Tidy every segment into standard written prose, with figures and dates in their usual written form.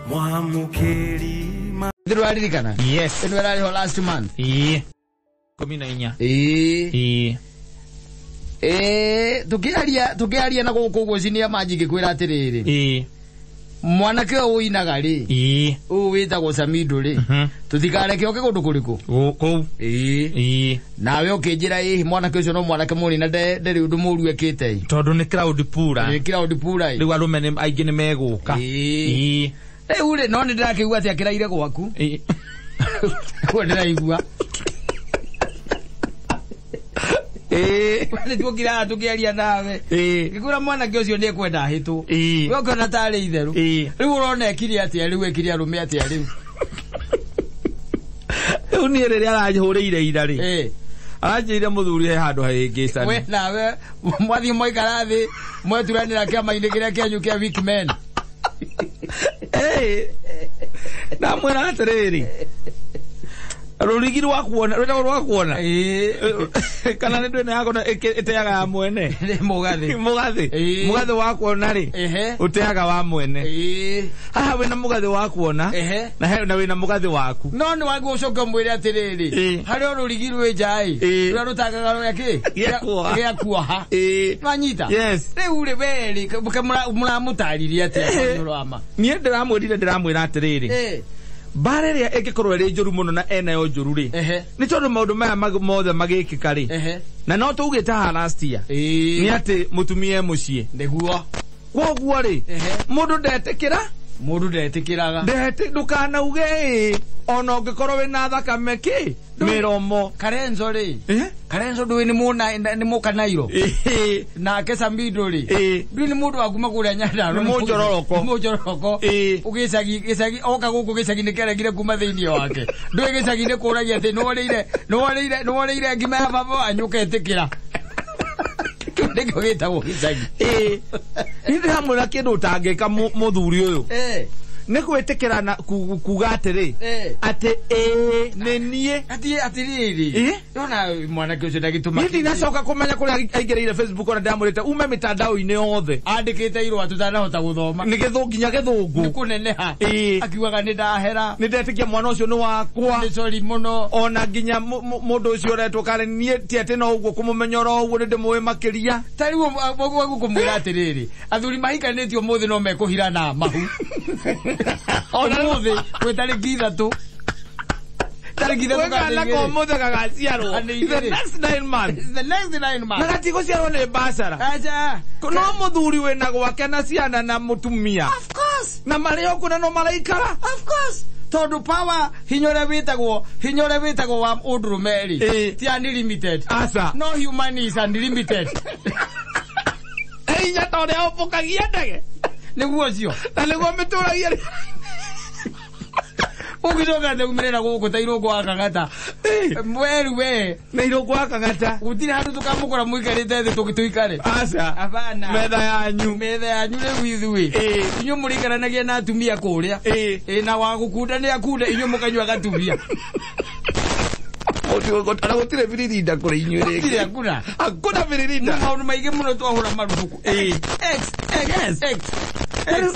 Mwamukiri Ndĩrwaririkana? Yes. Ĩno ĩrarĩho last month. Ĩĩ. 14. Ĩĩ. Ĩĩ. Ĩĩ, tũkĩaria na gũkũ ũguo cinia manji ngĩkwĩra atĩrĩrĩ. Ĩĩ. Mwanake ũyũ ũinaga rĩ, Ĩĩ. ũyũ wĩtagwo Samido rĩ, tũtikareke oke kũndũ kũrĩkũ? Kũu. Ĩĩ. Ĩĩ. Nawe ũkĩnjĩra ĩĩ mwanake ũcio no mwanake mũnini na ndarĩ ũndũ mũru ekĩte ĩ. Tondũ nĩ crowd pura. Nĩ crowd pura ĩ. Rĩu arũme aingĩ nĩ megũka. Ĩĩ. Ĩĩ. Rĩu rĩ, no nĩ ndĩrakĩigua atĩ akĩraire gwaku. Ĩĩ. Kuo ndĩraigua. Ĩĩ. Nĩ tuokire haha tũkĩaria nawe. Ĩĩ. Ngĩkwĩra mwanake ũcio nĩ ekwenda ahĩtwo. Ĩĩ. We ũkĩona tarĩ itherũ. Ĩĩ. Rĩu ũrona ekire atĩa rĩu, ekire arũme atĩa rĩu? Rĩu niĩ rĩrĩa aranjhũrĩire ira rĩ. Ĩĩ. Aranjĩrire mũthuri he handũ hahĩngĩcani. We nawe mwathiĩ mwaikara thĩ mweturanĩra kĩama-inĩ kĩrĩa kĩanyu kĩa weak men. Ĩĩ. Ndamwĩra atĩrĩrĩ. Rũrigi rwa kuona, rwĩtagwo rwa kuona. Ĩĩ. Kana nĩ ndwĩna yakona ĩteaga ya mwene. Nĩ mũgathĩ. Mũgathĩ. Ĩĩ. Mũgathĩ wa kuona rĩ. Ehe. Ũteaga wa mwene. Ĩĩ. Haha wĩna mũgathĩ wa kuona. Ehe. Na he na wĩna mũgathĩ waku. No nĩ wagwo ũcoke ũmwĩre atĩrĩrĩ. Ĩĩ. Harĩ o rũrigi rwĩ nja ĩ. Ĩĩ. Rũrĩa rũtangaga rwĩa kĩ? Gĩa kuoha. Gĩa kuoha. Ĩĩ. Nwanyita? Yes. Rĩu rĩ we rĩ mũramũtarĩria atĩa Ĩĩ. ũhoro wa ma? Niĩ ndĩramwĩrire ndĩramwĩra atĩrĩrĩ. Ĩĩ. Mbara ĩrĩa ĩngĩkorwo ĩrĩ njũru mũno na enayo njũru rĩ. Ehe. Nĩ tondũ maũndũ maya mothe magĩkĩka rĩ. Ehe. Na no tũugĩte haha last year. Ĩĩ. Nĩ atĩ mũtumia e mũciĩ. Nĩguo. Kwoguo rĩ, Ehe. mũndũ ndetĩkĩra. Mũndũ ndetĩkĩraga. Ndũkanauge ĩĩ ona ũngĩkorwo wĩna thakame kĩ mĩromo. Karenzo rĩ. Eh? Karenzo ndũĩ nĩ mũkanairo. Ĩĩ. Nake Samido rĩ. Ĩĩ. Ndũĩ nĩ mũndũ wa kuma kũrĩa Nyandarua. Nĩ mũnjororoko. Nĩ mũnjororoko. Ĩĩ. Ũgĩcagi, gĩcagi, oka gũkũ gĩcagi nĩ kĩaregire kuma thĩinĩ wake. Ndũĩ gĩcagi nĩ kũragia atĩ nĩworĩire ngima ya baba wanyu ũketĩkĩra. Kĩu nĩkĩo gĩtagwo gĩcagi. Ĩĩ. Niĩ ndĩramwĩra kĩndũ ũtangĩka mũthuri ũyũ. Ĩĩ. Nĩ gwĩtĩkĩra na kuga atĩrĩ. Ĩĩ. Atĩ ĩĩ nĩ niĩ. Atĩ atĩrĩrĩ. Ĩĩ. Ndona mwanake ũcio ndagĩtũma. Niĩ ndinacoka kũmenya kũrĩa aingĩrĩire Facebook ona ndamwĩrĩte ume mĩtandao-inĩ yothe. Andĩkĩte irũa tũtanahota gũthoma. Nĩ nginya gĩthũngũ. Nĩ kũneneha. Ĩĩ. Akiugaga nĩ ndahera. Nĩ ndetĩkia mwana ũcio nĩ wakwa. Nĩ sorry mũno. Ona nginya mũndũ ũcio ũretwo Karen niĩ ti atĩ no ũguo kũmũmenya oro ũguo nĩ ndĩmũĩ makĩria. Ta rĩu ũguo kũmwĩra atĩrĩrĩ, athuri mahikanĩtie ũmũthĩ no mekũhirana mahu. Ũmũthĩ gwĩ tarĩki ithatũ. Tarĩki ithatũ Gwĩ kana kana igĩrĩ. komũthĩ gagaciarwo. Kana igĩrĩ. The next 9 months. The next 9 Na months. gatigũciarwo nĩ mbacara. Aca. No mũthuri wĩna gwake na ciana na mũtumia. Of course. Na marĩ o kũna no maraikara. Of course. Tondũ power hinya ũrĩa wĩtagwo, hinya ũrĩa wĩtagwo wa ũndũrũme rĩ, Ĩĩ. ti unlimited. Aca. No human is unlimited. Hinya ta ũrĩa ũmbũkagia ndege. Nĩguo ũcio. Na nĩguo mĩtũragia rĩ. Ũngĩcoka ndaumĩrĩra gũkũ ta irũngũ wa Kang'ata. Ĩĩ. Mweru we. Nĩ irũngũ wa Kang'ata. Gũtirĩ handũ tũkamũkora mũikarĩte thĩ tũikare. Aca. Abana. Metha yanyu. Metha yanyu rĩu ithuĩ. Ĩĩ. Inyuĩ mũrĩikaranagia na atumia kũrĩa. Ĩĩ. Ĩĩ, na wa gũkunda nĩ akunde, inyuĩ mũkanyua gatumia. Ona gũtirĩ biririnda kũrĩ inyuĩ rĩngĩ. Gũtirĩ hakuna. Hakuna biririnda. Nĩ maũndũ maingĩ mũno twahũra marubuku. Ĩĩ. X, X, X.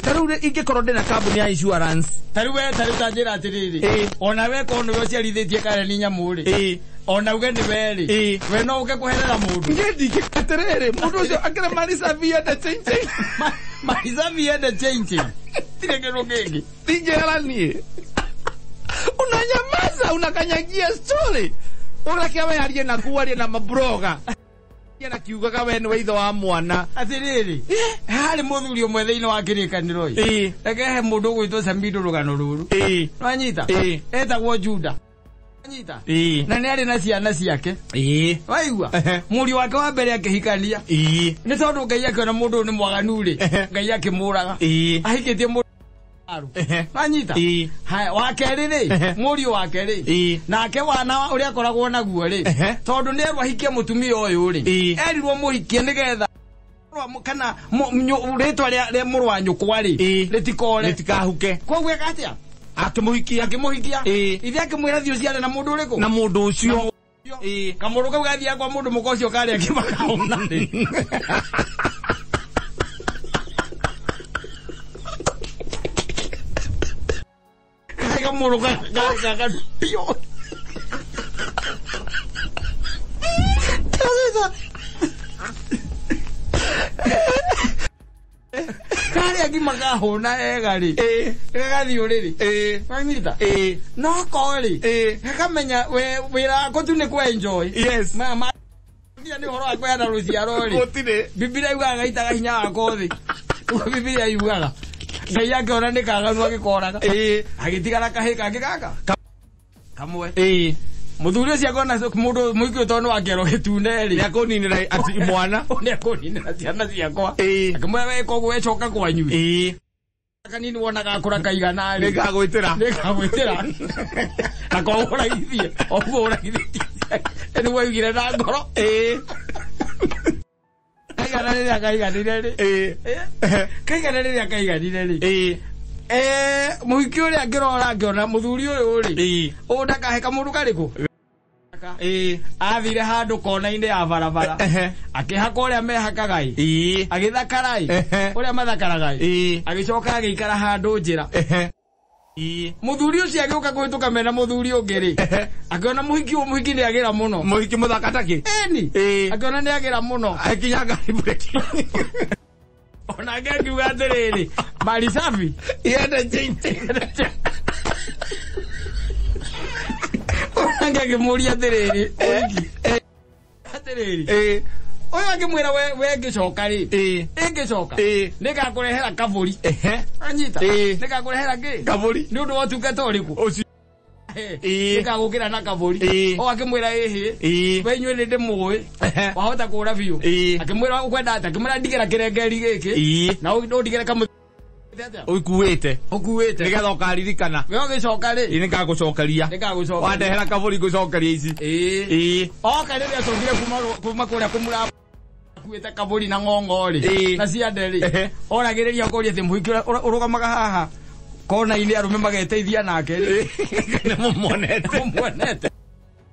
Ta rĩu ingĩkorwo ndĩna kambuni ya insurance. Ta rĩu we, ta rĩu ta njĩra atĩrĩrĩ. Ĩĩ. Ona we korwo nĩwe ũciarithĩtie Karen nyamũ rĩ. Ĩĩ. Ona uge nĩ we rĩ. Ĩĩ. We no ũke kũherera mũndũ. Niĩ ndingĩka atĩrĩrĩ, mũndũ ũcio akĩrĩ Marisa ende chain chain. Marisa ende chain chain. Tirĩ kĩndũ kĩngĩ. Ndingĩhera niĩ. Unanyamaza, unakanyagia story. Ũreke we arie na ku arie na mabroga. Na kiugaga we nĩwe ithe wa mwana. Atĩrĩrĩ, harĩ mũthuri ũmwe thĩinĩ wa kĩrĩkanĩro ĩ. Ĩĩ. Reke he mũndũ ũgwĩtwo Samido rũgano rũrũ. Ĩĩ. Nwanyita? Ĩĩ. Etagwo Juda. Nwanyita? Ĩĩ. Na nĩ arĩ na ciana ciake. Ĩĩ. Waigua? Ehe. Mũriũ wake wa mbere akĩhikania. Ĩĩ. Nĩ tondũ Ngai akĩona mũndũ ũyũ nĩ mwaganu rĩ, Ehe. Ngai akĩmũraga. Ĩĩ. Ahikĩtie mũndũ Ehe. Nwanyita? Ĩĩ. Haya, wa kerĩ rĩ, Ehe. mũriũ wake rĩ, Ĩĩ. nake wana ũrĩa akoragwo naguo rĩ, Ehe. tondũ nĩ erwo ahikie mũtumia ũyũ rĩ, Ĩĩ. erirwo mũhikie nĩgetha kana rĩtwa rĩa mũrũ wa nyũkwa rĩ, Ĩĩ. rĩtikore. Rĩtikahuke. Koguo eka atĩa? Akĩmũhikia. Akĩmũhikia. Ĩĩ. Ithe akĩmwĩra thiĩ ũciare na mũndũ ũrĩkũ? Na mũndũ ũcio. Ĩĩ. Kamũndũ kau gathiaga kwa mũndũ mũka ũcio karĩa kĩmakaona rĩ. Kagũrũ ka pio. Karĩa ngima kahũna wega rĩ, gagathiĩ ũrĩrĩ. Wanyita? No ko rĩ, gakamenya wĩra wako tu nĩ kũ enjoy. Yes. Ma nĩ ũhoro wa kũheana rũciaro rĩ. Gũtirĩ. Bibilia yugaga gaitaga hinya wako thĩ. Ũguo Bibilia yugaga. Ngai akĩona nĩ kaganu agĩkoraga. Agĩtigara kahĩ kangĩ gaka. Kamwe. Mũthuri ũcio akona mũndũ mũingĩ tondũ nĩ wa kĩero gĩtune rĩ. Nĩakũninĩra ati mwana. Nĩ akũninĩra ciana ciakwa. Akĩmwĩra we koguo we coka kwanyu. Kanini wona gakũra kaigana rĩ. Nĩngagwĩtĩra. Nĩngagwĩtĩra. Na ko ũragithie. Ũguo ũragithĩtie. Nĩ waugire na ngoro. Kaigana rĩrĩa kaiganire rĩ. Kaigana rĩrĩa kaiganire rĩ. Mũhiki ũrĩa ngĩrora ngĩona mũthuri ũyũ rĩ. Ũyũ ndakahe kamũndũ karĩkũ? Athire handũ kona-inĩ ya barabara. Akĩhaka ũrĩa mehakaga ĩ. Agĩthakara ĩ. Ũrĩa mathakaraga ĩ. Agĩcoka agĩikara handũ njĩra. Mũthuri ũcio agĩũka kũhĩtũka mena mũthuri ũngĩ rĩ. Akĩona mũhiki ũyũ mũhiki nĩ agĩra mũno. Mũhiki mũthaka takĩ? Ĩni. Akĩona nĩ agĩra mũno. Akinya ngari breki. Onake akiuga atĩrĩrĩ, mali safi. Iende chini. Onake akĩmũria atĩrĩrĩ, mũhiki. Atĩrĩrĩ. Ũyũ akĩmwĩra we ngĩcoka rĩ. Ĩngĩcoka. Nĩngakũrehera kabũri. Anyita. Nĩngakũrehera kĩ? Kabũri. Nĩ ũndũ wa ũtungata ũrĩkũ? Ũcio. Nĩngagũkĩra na kabũri. O akĩmwĩra ĩhĩ. We inyuĩ nĩ ndĩmũĩ. Wahota kũra biũ. Akĩmwĩra ũkwenda atĩa? Akĩmwĩra ndigĩra kĩrengeri gĩkĩ. Na ũndigĩre kamũtĩ. Ũkuĩte. Ũkuĩte. Nĩgetha ũkaririkana. We ũgĩcoka rĩ. Nĩngagũcokeria. Nĩngagũcokeria. Wandehera kabũri ngũcokeria ici. Oka rĩrĩa acokire kuma kũrĩa kũmura akuĩte kabũri na ng'ong'o rĩ. Na ciande rĩ. Oragĩrĩria kũria atĩ mũhiki ũrĩa ũrũgamaga haha kona-inĩ arũme mageteithia nake rĩ. Nĩmũmuonete. Nĩmũmuonete.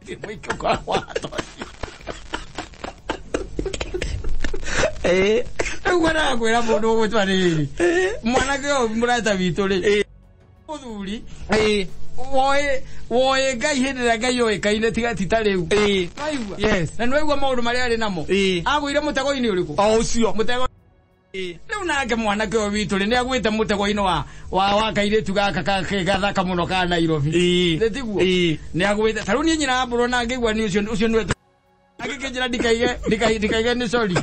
Mũhiki ũkoragwo atoci. Rĩu ngwendaga kwĩra mũndũ ũgũtwa rĩrĩ. Mwanake ũyũ mũrata witũ rĩ. Mũthuri. Woĩ Ngai hĩndĩ ĩrĩa Ngai oĩkaine tiga ti ta rĩu. Waigua? Yes. Na nĩwaigua maũndũ marĩa arĩ namo. Agũire mũtego-inĩ ũrĩkũ? O ũcio. Mũtego. Rĩu nake mwanake ũyũ witũ rĩ nĩagwĩte mũtego-inĩ wa kairĩtu gaka gathaka mũno ka Nairobi. Nĩ tiguo? Nĩagwĩte. Ta rĩu niĩ nyina wa mbũrũ na ngĩigua nĩ ũcio ũcio nĩwe agĩkĩnjĩra ndikaige nĩ sorry.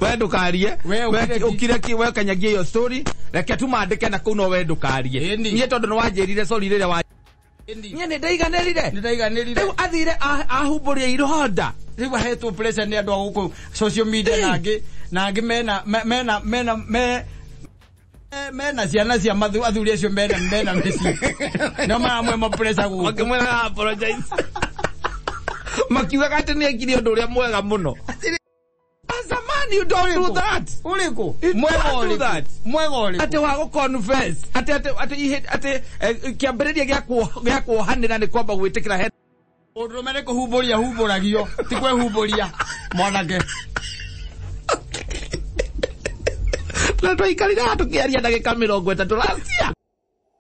We ndũkarie. We ũkire ki we kanyagie yo story. Reke tumandĩke na kũu no we ndũkarie. Niĩ tondũ nĩwanjĩrire sorry rĩrĩa wa Niĩ nĩndaiganĩrire. Nĩndaiganĩrire. Rĩu athire ahumbũria ironda. Rĩu ahetwo pressure nĩ andũ a gũkũ social media na angĩ mena mena mena mena ciana cia athuri acio mena mĩciĩ. Nĩo maramwe ma pressure gũkũ. Makĩmwĩra apologize. Makiugaga atĩ nĩekire ũndũ ũrĩa mwega mũno. As a man you don't do that. Ũrĩkũ? Mwega ũrĩkũ? Mwega ũrĩkũ? Atĩ wa gũ-confess. Atĩ atĩ kĩambĩrĩria gĩa kuohanĩra nĩ kwamba gwĩtĩkĩra he. Mũndũrũme nĩ kũhumbũria humbũragio, ti kwĩhumbũria mwanake. Na twaikarire haha tũkĩaria ndagĩka 30 last year.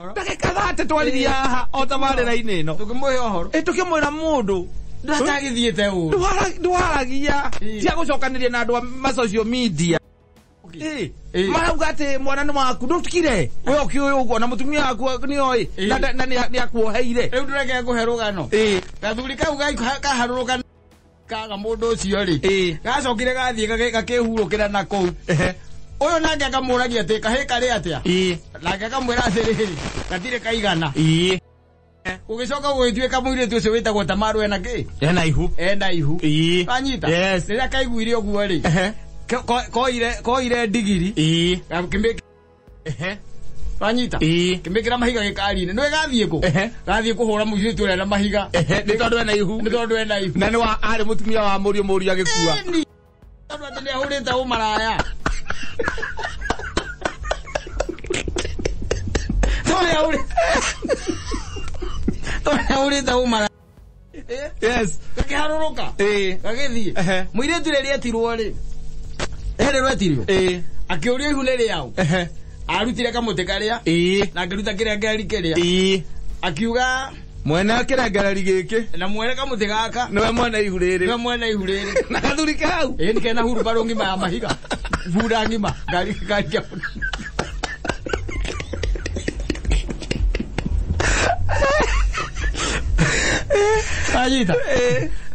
Ndagĩka 30 twaririe haha o tabarĩra-inĩ ĩno. Tũkĩmũhe ũhoro. Tũkĩmwĩra mũndũ Ndagĩthiĩte ũru. Ndwaragia tia gũcokanĩria na andũ a ma social media. Marauga atĩ mwana nĩ waku ndũtikire. We ũkĩũĩ ũguo na mũtumia waku nĩoĩ na nĩakuoheire. Rĩu ndũreke ngũhe rũgano. Gathuri kau kaharũrũka kaga mũndũ ũcio rĩ. Gacokire gathiĩ gakĩhurũkĩra na kũu. Ũyũ nake akamũragia atĩ kahĩ karĩ atĩa. Nake akamwĩra atĩrĩrĩ gatirĩ kaigana. Ũgĩcoka gũgĩtuĩka mũirĩtu ũcio wĩtagwo Tamaru ena kĩ? Ena ihu. Ena ihu. Wanyita? Yes. Rĩrĩa kaiguire ũguo rĩ. Koire ndigiri. Wanyita? Kĩmĩkĩra mahiga gĩkari-inĩ. Nĩwe gathiĩ kũ? Gathiĩ kũhũra mũirĩtu ũrĩa na mahiga. Nĩ tondũ ena ihu. Nĩ tondũ ena ihu. Na nĩ wa arĩ mũtumia wa mũriũ agĩkua. Tondũ atĩ nĩahũrĩte ũmaraya. Tondũ nĩahũrĩte ũmaraya. Yes. Gakĩharũrũka. Gagĩthiĩ. Mũirĩtu rĩrĩa etirwo rĩ. Erĩrwo etirwo. Akĩũrio ihu nĩ rĩaũ. Arutire kamũtĩ karĩa. Na akĩruta kĩrĩa kĩari kĩrĩa. Akiuga mwene akirengereri giki na mwene kamuti gaka niwe mwene ihu riri. Niwe mwene ihu riri. Na gathuri kau. Ĩ nĩ kena hurubaro ng'ima ya mahiga. Bura ng'ima ngari ngari. Anyita.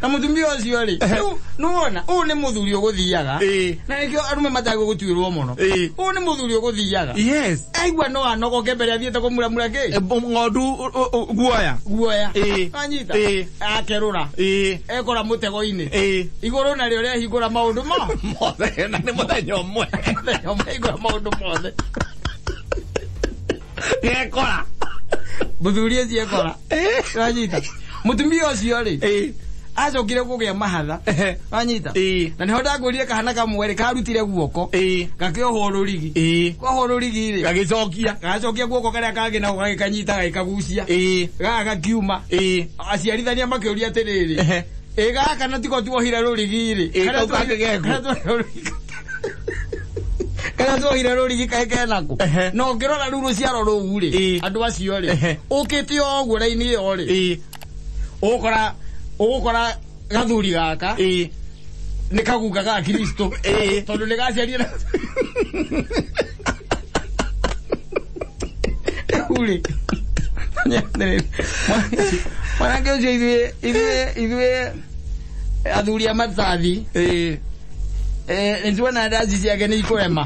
Na mutumia ũcio rĩ, rĩu nĩwona ũyũ nĩ mũthuri ũgũthiaga. Na nĩkĩo arũme matagũgũtuĩrwo mũno. Ũyũ nĩ mũthuri ũgũthiaga. Yes. Aigua no anogoke mbere athiĩte kũmuramura kĩ? Ng'ondu guoya. Guoya. Anyita. Akerũra. Ekora mũtego-inĩ. Igũrũ narĩo rĩahingũra maũndũ mothe. Na nĩ mũthenya ũmwe. Mũthenya ũmwe ahingũra maũndũ mothe. Gekora. Mũthuri ũcio ekora. Anyita. Mutumia ũcio rĩ acokire kũgĩa mahatha. Wanyita. Na nĩho ndangũrire kahana kamwe rĩ karutire guoko gakĩohwo rũrigi. Kohwo rũrigi rĩ gagĩcokia. Gagacokia guoko karĩa kangĩ nako gagĩkanyita gagĩkagucia. Gaka gakiuma. Aciarithania makĩũria atĩrĩrĩ, ĩ gaka na tiko tuohire rũrigi rĩ, karĩa tuohire rũrigi kaĩ kenako. Na ũngĩrora rĩu rũciaro rũu rĩ, andũ acio rĩ, ũkĩte o ũguo raini ĩyo rĩ, ũgũkora ũgũkora gathuri gaka nĩ kaguka ga Kristo tondũ nĩ gaciarire rĩu rĩ mwanake ũcio ithuĩ athuri a matathi nĩtuona ndaci ciake nĩ ikũrema.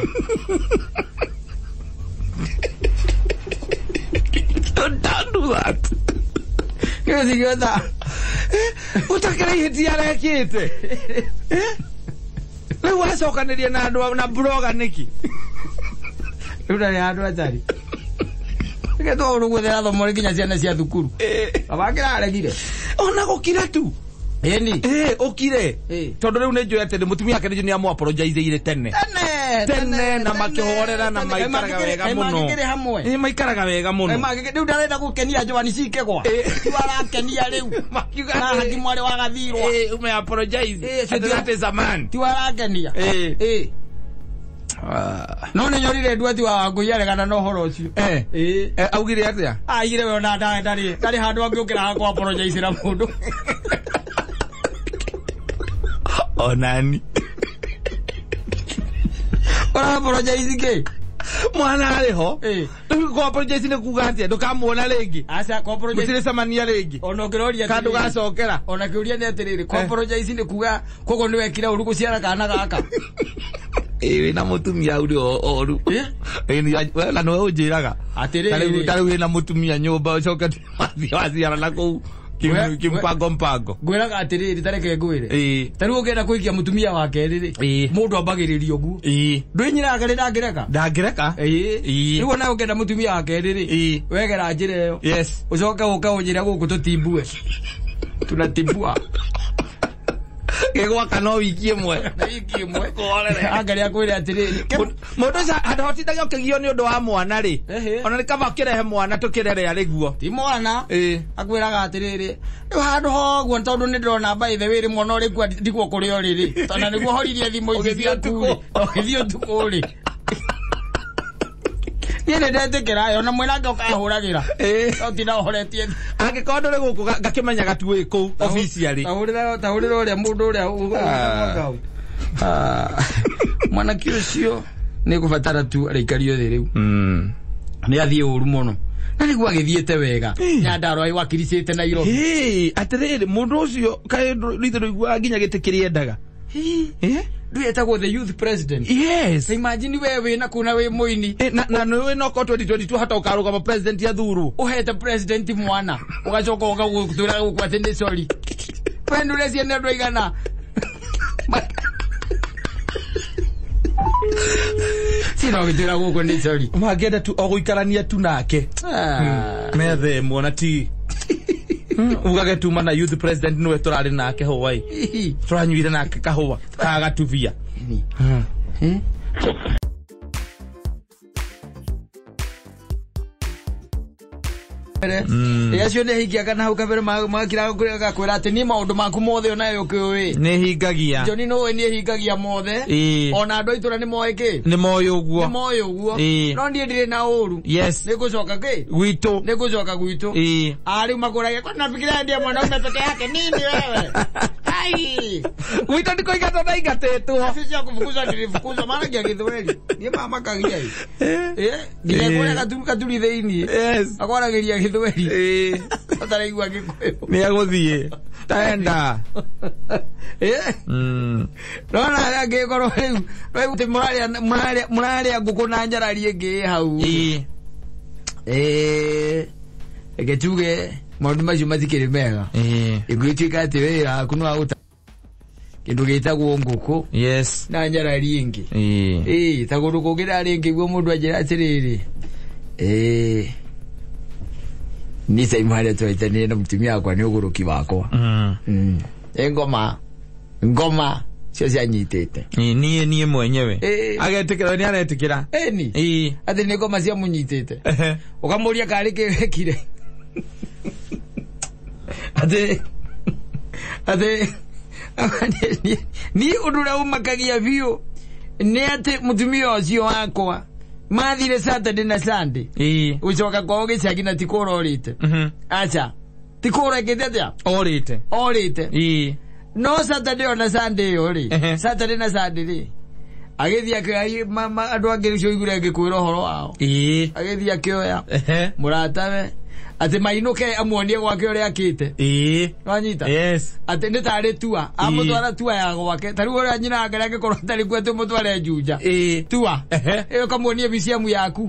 Don't do that. Kĩo utakira ihĩtia arekĩte. Rĩu wacokanĩria na andũ na blogger nĩkĩ? Rĩu ndarĩ handũ atarĩ. Reke tũgũrũ thomo nginya ciana cia thukuru. Baba kĩraregire. Ona gũkira tu. Ĩni. Ũkire. Tondũ rĩu nĩ njũĩ atĩ mũtumia wake nĩ amũ apologize-ire tene. Tene na makĩhorera na maikaraga wega mũno. Hamwe. Maikaraga wega mũno. Rĩu ndarenda gũkenia Joan Cikegwa. Ti arakenia rĩu. Makiuga na haki mwarĩ wa Gathirwa. Ume apologize. That is a man. Ti arakenia. No nĩ nyorire ndu ati wa Wangũi aregana na ũhoro ũcio. Augire atĩa? Augire we ona ndarĩ handũ angĩũkĩra hakwa apologize-ra mũndũ. Onani. Ora apologize kĩ? Mwana arĩ ho. Rĩu kũ apologize nĩ kuga atĩa? Ndũkamuona rĩngĩ. Aca kũ apologize. Mũtirĩcemania rĩngĩ. Ona ũngĩroria Kandũ gacokera. Ona kĩũria nĩ atĩrĩrĩ, kũ apologize nĩ kuga koguo nĩ wekire ũru gũciara kana gaka. Wĩna mũtumia ũrĩ oru. Na nĩwe ũnjĩraga. Atĩrĩrĩ. Ta rĩu wĩna mũtumia nyũmba ũcoke waciara na kũu. Kimpango mpango. Ngwĩraga atĩrĩrĩ ta reke ngwĩre. Ta rĩu ũngĩenda kũhikia mũtumia wa kerĩ rĩ, mũndũ ambagĩrĩria ũguo. Ndwĩnyiraga rĩ ndangĩreka? Ndangĩreka. Rĩu ona ũngĩenda mũtumia wa kerĩ rĩ, wegera njĩra ĩyo. Yes. Ũcoke ũke ũnjĩre gũkũ tũtimbue. Tunatimbua. Gĩgwaka no wiki ĩmwe. Wiki ĩmwe. Angaria kwĩre atĩrĩrĩ. Mũndũ ũcio handũ hotindage ũkĩgio nĩ ũndũ wa mwana rĩ. Ona nĩ kaba ũkĩrehe mwana tũkĩrere arĩ guo. Ti mwana. Akwĩraga atĩrĩrĩ, rĩu handũ hoguo tondũ nĩ ndĩrona by the way rĩ mwana ũrĩ kuo ndiguo kũrĩa ũrĩ rĩ. Tondũ nĩguo horirie thimũ ici ciaku rĩ. Ũgĩthiĩ ũtukũ rĩ. Niĩ nĩ ndetĩkĩra ona mwenake ũkahũragĩra. No tinda ũhoretie. Angĩkorwo ndũrĩ gũkũ ngakĩmenyaga tu wĩ kũu officially. Tahũrĩra ũrĩa mũndũ ũrĩa ũgũka. Mwanake ũcio nĩ gũbatara tu araikario thĩ rĩu. Nĩ athiĩ ũru mũno. Na nĩguo agĩthiĩte wega. Nyandarua ĩwakiricĩte Nairobi. Atĩrĩrĩ mũndũ ũcio kaĩ ithe ndũiguaga nginya gĩtĩ kĩrĩa endaga. Ndwĩtagwo the youth president. Yes. Ta imagine we wĩna kuna wĩ mũini. Na nĩ no ko 2022 hata ũkarũgama president ya thuru. Ũhete president mwana. Ũgacoka ũgagũtwĩra gũkũ atĩ nĩ sorry. We ndũrecia nĩ andũ aigana. Sina ũgĩtwĩra gũkũ nĩ sorry. Mangĩenda tu o gũikarania tu nake. Methe muona ti. Ugage tuma na youth president niwe tũrarĩ nake hwaĩ. Tũranyuire nake kahũa kagatubia. Acio nĩ hingia kana hau kabere makira gakwĩra atĩ niĩ maũndũ maku mothe onayo ũkĩũĩ. Nĩ hingagia. Joni no niĩ hingagia mothe. Ona andũ a itũra nĩ moĩ kĩ? Nĩ moĩ ũguo. Nĩ moĩ ũguo. No niĩ ndirĩ na ũru. Yes. Nĩ ngũcoka kĩ? Gwitũ. Nĩ ngũcoka gwitũ. Rĩu makũragia kwani nafikiria ndiye mwanaume peke yake nini wewe? Ai. Gwitũ ndiko ingatwo na ingatĩtwo. Sisi ya kufukuzwa nilifukuzwa maana ngia gĩthweri. Niĩ mamakagia ĩ. Nginya kũrĩa katuri thĩinĩ. Yes. Akwaragĩria gĩthweri. Ataraigua Gĩkũyũ. Nĩ egũthiĩ. Taenda. Nona arĩa angĩkorwo rĩu rĩu atĩ mũrarĩa ngũkũ na njarari ĩngĩ ĩ hau. Reke tuge maũndũ macio matikĩrĩ mega. Ĩgũtuĩka atĩ wĩra waku nĩ wa gũta kĩndũ gĩtagwo ngũkũ. Yes. Na njarari ĩngĩ. Ta kũndũ kũngĩ ndarĩ ngĩigua mũndũ anjĩra atĩrĩrĩ. Ni time harĩa twaitanire na mũtumia wakwa nĩ ũgũrũki wakwa. Ngoma cio cianyitĩte. Niĩ mwenyewe. Agetĩkĩra nĩ aretĩkĩra. Ĩni. Atĩ nĩ ngoma ciamũnyitĩte. Ũkamũria karĩ kĩ wekire. Atĩ niĩ ũndũ ũrĩa ũmakagia biũ nĩ atĩ mũtumia ũcio wakwa mathire Saturday na Sunday. Gũcoka kwao gĩcagi na ti kũra orĩte. Aca. Ti kũra ĩkĩte atĩa? Orĩte. No Saturday ona Sunday ĩyo rĩ. Saturday na Sunday rĩ. Agĩthiĩ akĩoya andũ angĩ ũcio ũiguire ngĩkwĩra ũhoro wao. Agĩthiĩ akĩoya mũratawe atĩ mainũke amuonie gwake ũrĩa akĩte. Nĩwanyita? Yes. Atĩ nĩ tarĩ tua. Amũtwara tua ya gwake. Ta rĩu ũrĩa nyina wake angĩkorwo atarĩ kuo atĩ ũmũtware Juja. Tua. Ĩyo ũkamuonie museum yaku.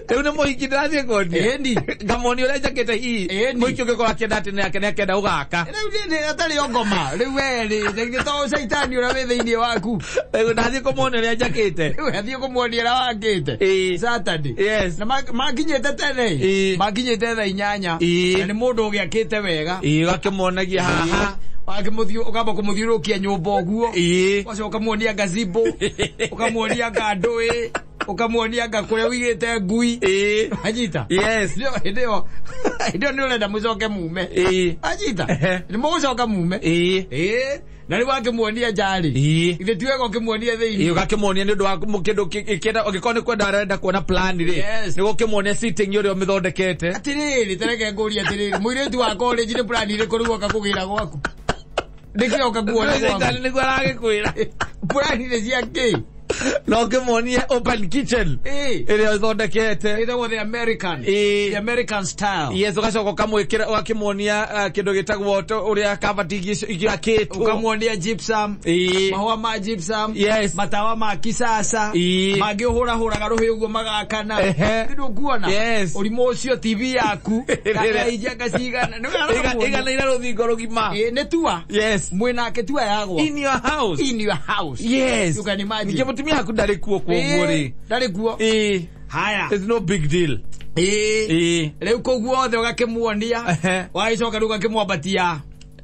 Rĩu nĩ mũhiki ndĩrathiĩ kuonia. Ngamuonia ũrĩa njakĩte hihi. Mũhiki ũngĩkorwo akĩenda atĩ nĩake nĩakenda gũgaka. Rĩu nĩ atarĩ o ngoma. Rĩu we rĩ, rĩngĩ to caitani ũrĩa wĩ thĩinĩ waku. Rĩu ndathiĩ kũmuonia ũrĩa njakĩte. Rĩu athiĩ kũmuonia ũrĩa wakĩte. Saturday. Yes. Na makinyĩte tene. Makinyĩte thaa 8. Na nĩ mũndũ ũgĩakĩte wega. Ũgakĩmuonagia haha. Ũkamba kũmũthiũrũrũkia nyũmba ũguo. Ũgacoka ũkamuonia gazebo. Ũkamuonia ngandũĩ. Ũkamuonia nga kũrĩa ũigĩte ngui. Anyita. Yes. Hĩndĩ ĩyo nĩ ũrenda mũcoke mume. Anyita. Nĩ mũgũcoka mume. Na rĩu wakĩmuonia nja rĩ. Ithe ti wega ũkĩmuonia thĩinĩ. Ũgakĩmuonia nĩ ũndũ wa kĩndũ kĩenda ũngĩkorwo nĩ kwenda arenda kuona plan rĩ. Nĩguo ũkĩmuonia sitting ũrĩa ũmĩthondekete. Atĩrĩrĩ, ta reke ngũrie atĩrĩrĩ, mũirĩtu wa college nĩ plan irĩkũ rĩu oka kũgĩra gwaku? Nĩkĩ oka kuona gwaku? Nĩguo aragĩkwĩra. Plan nĩ cia kĩ? No ũkĩmuonie open kitchen ĩrĩa ũthondekete. Ĩtagwo the American. The American style. Yes, ũgacoka ũkamwĩkĩra ũgakĩmuonia kĩndũ gĩtagwo ũrĩa kabati igĩakĩtwo. Ũkamuonia gypsum. Mahũa ma gypsum. Yes. Matawa ma kisasa. Mangĩ ũhũrahũraga rũhĩ ũguo magakana. Kĩndũ ũkuona. Yes. Ũrimũ ũcio TV yaku. Anga cigana. Ĩganaira rũthingo rũgima. Nĩ tua. Yes. Mwĩnake tua ya gwakwa. In your house. In your house. Yes. You can imagine. Ningĩ mũtumia waku ndarĩ kuo kwoguo rĩ. Ndarĩ kuo. Haya. It's no big deal. Rĩu kũu guothe ũgakĩmuonia. Wagĩcoka rĩu ũgakĩmwambatia.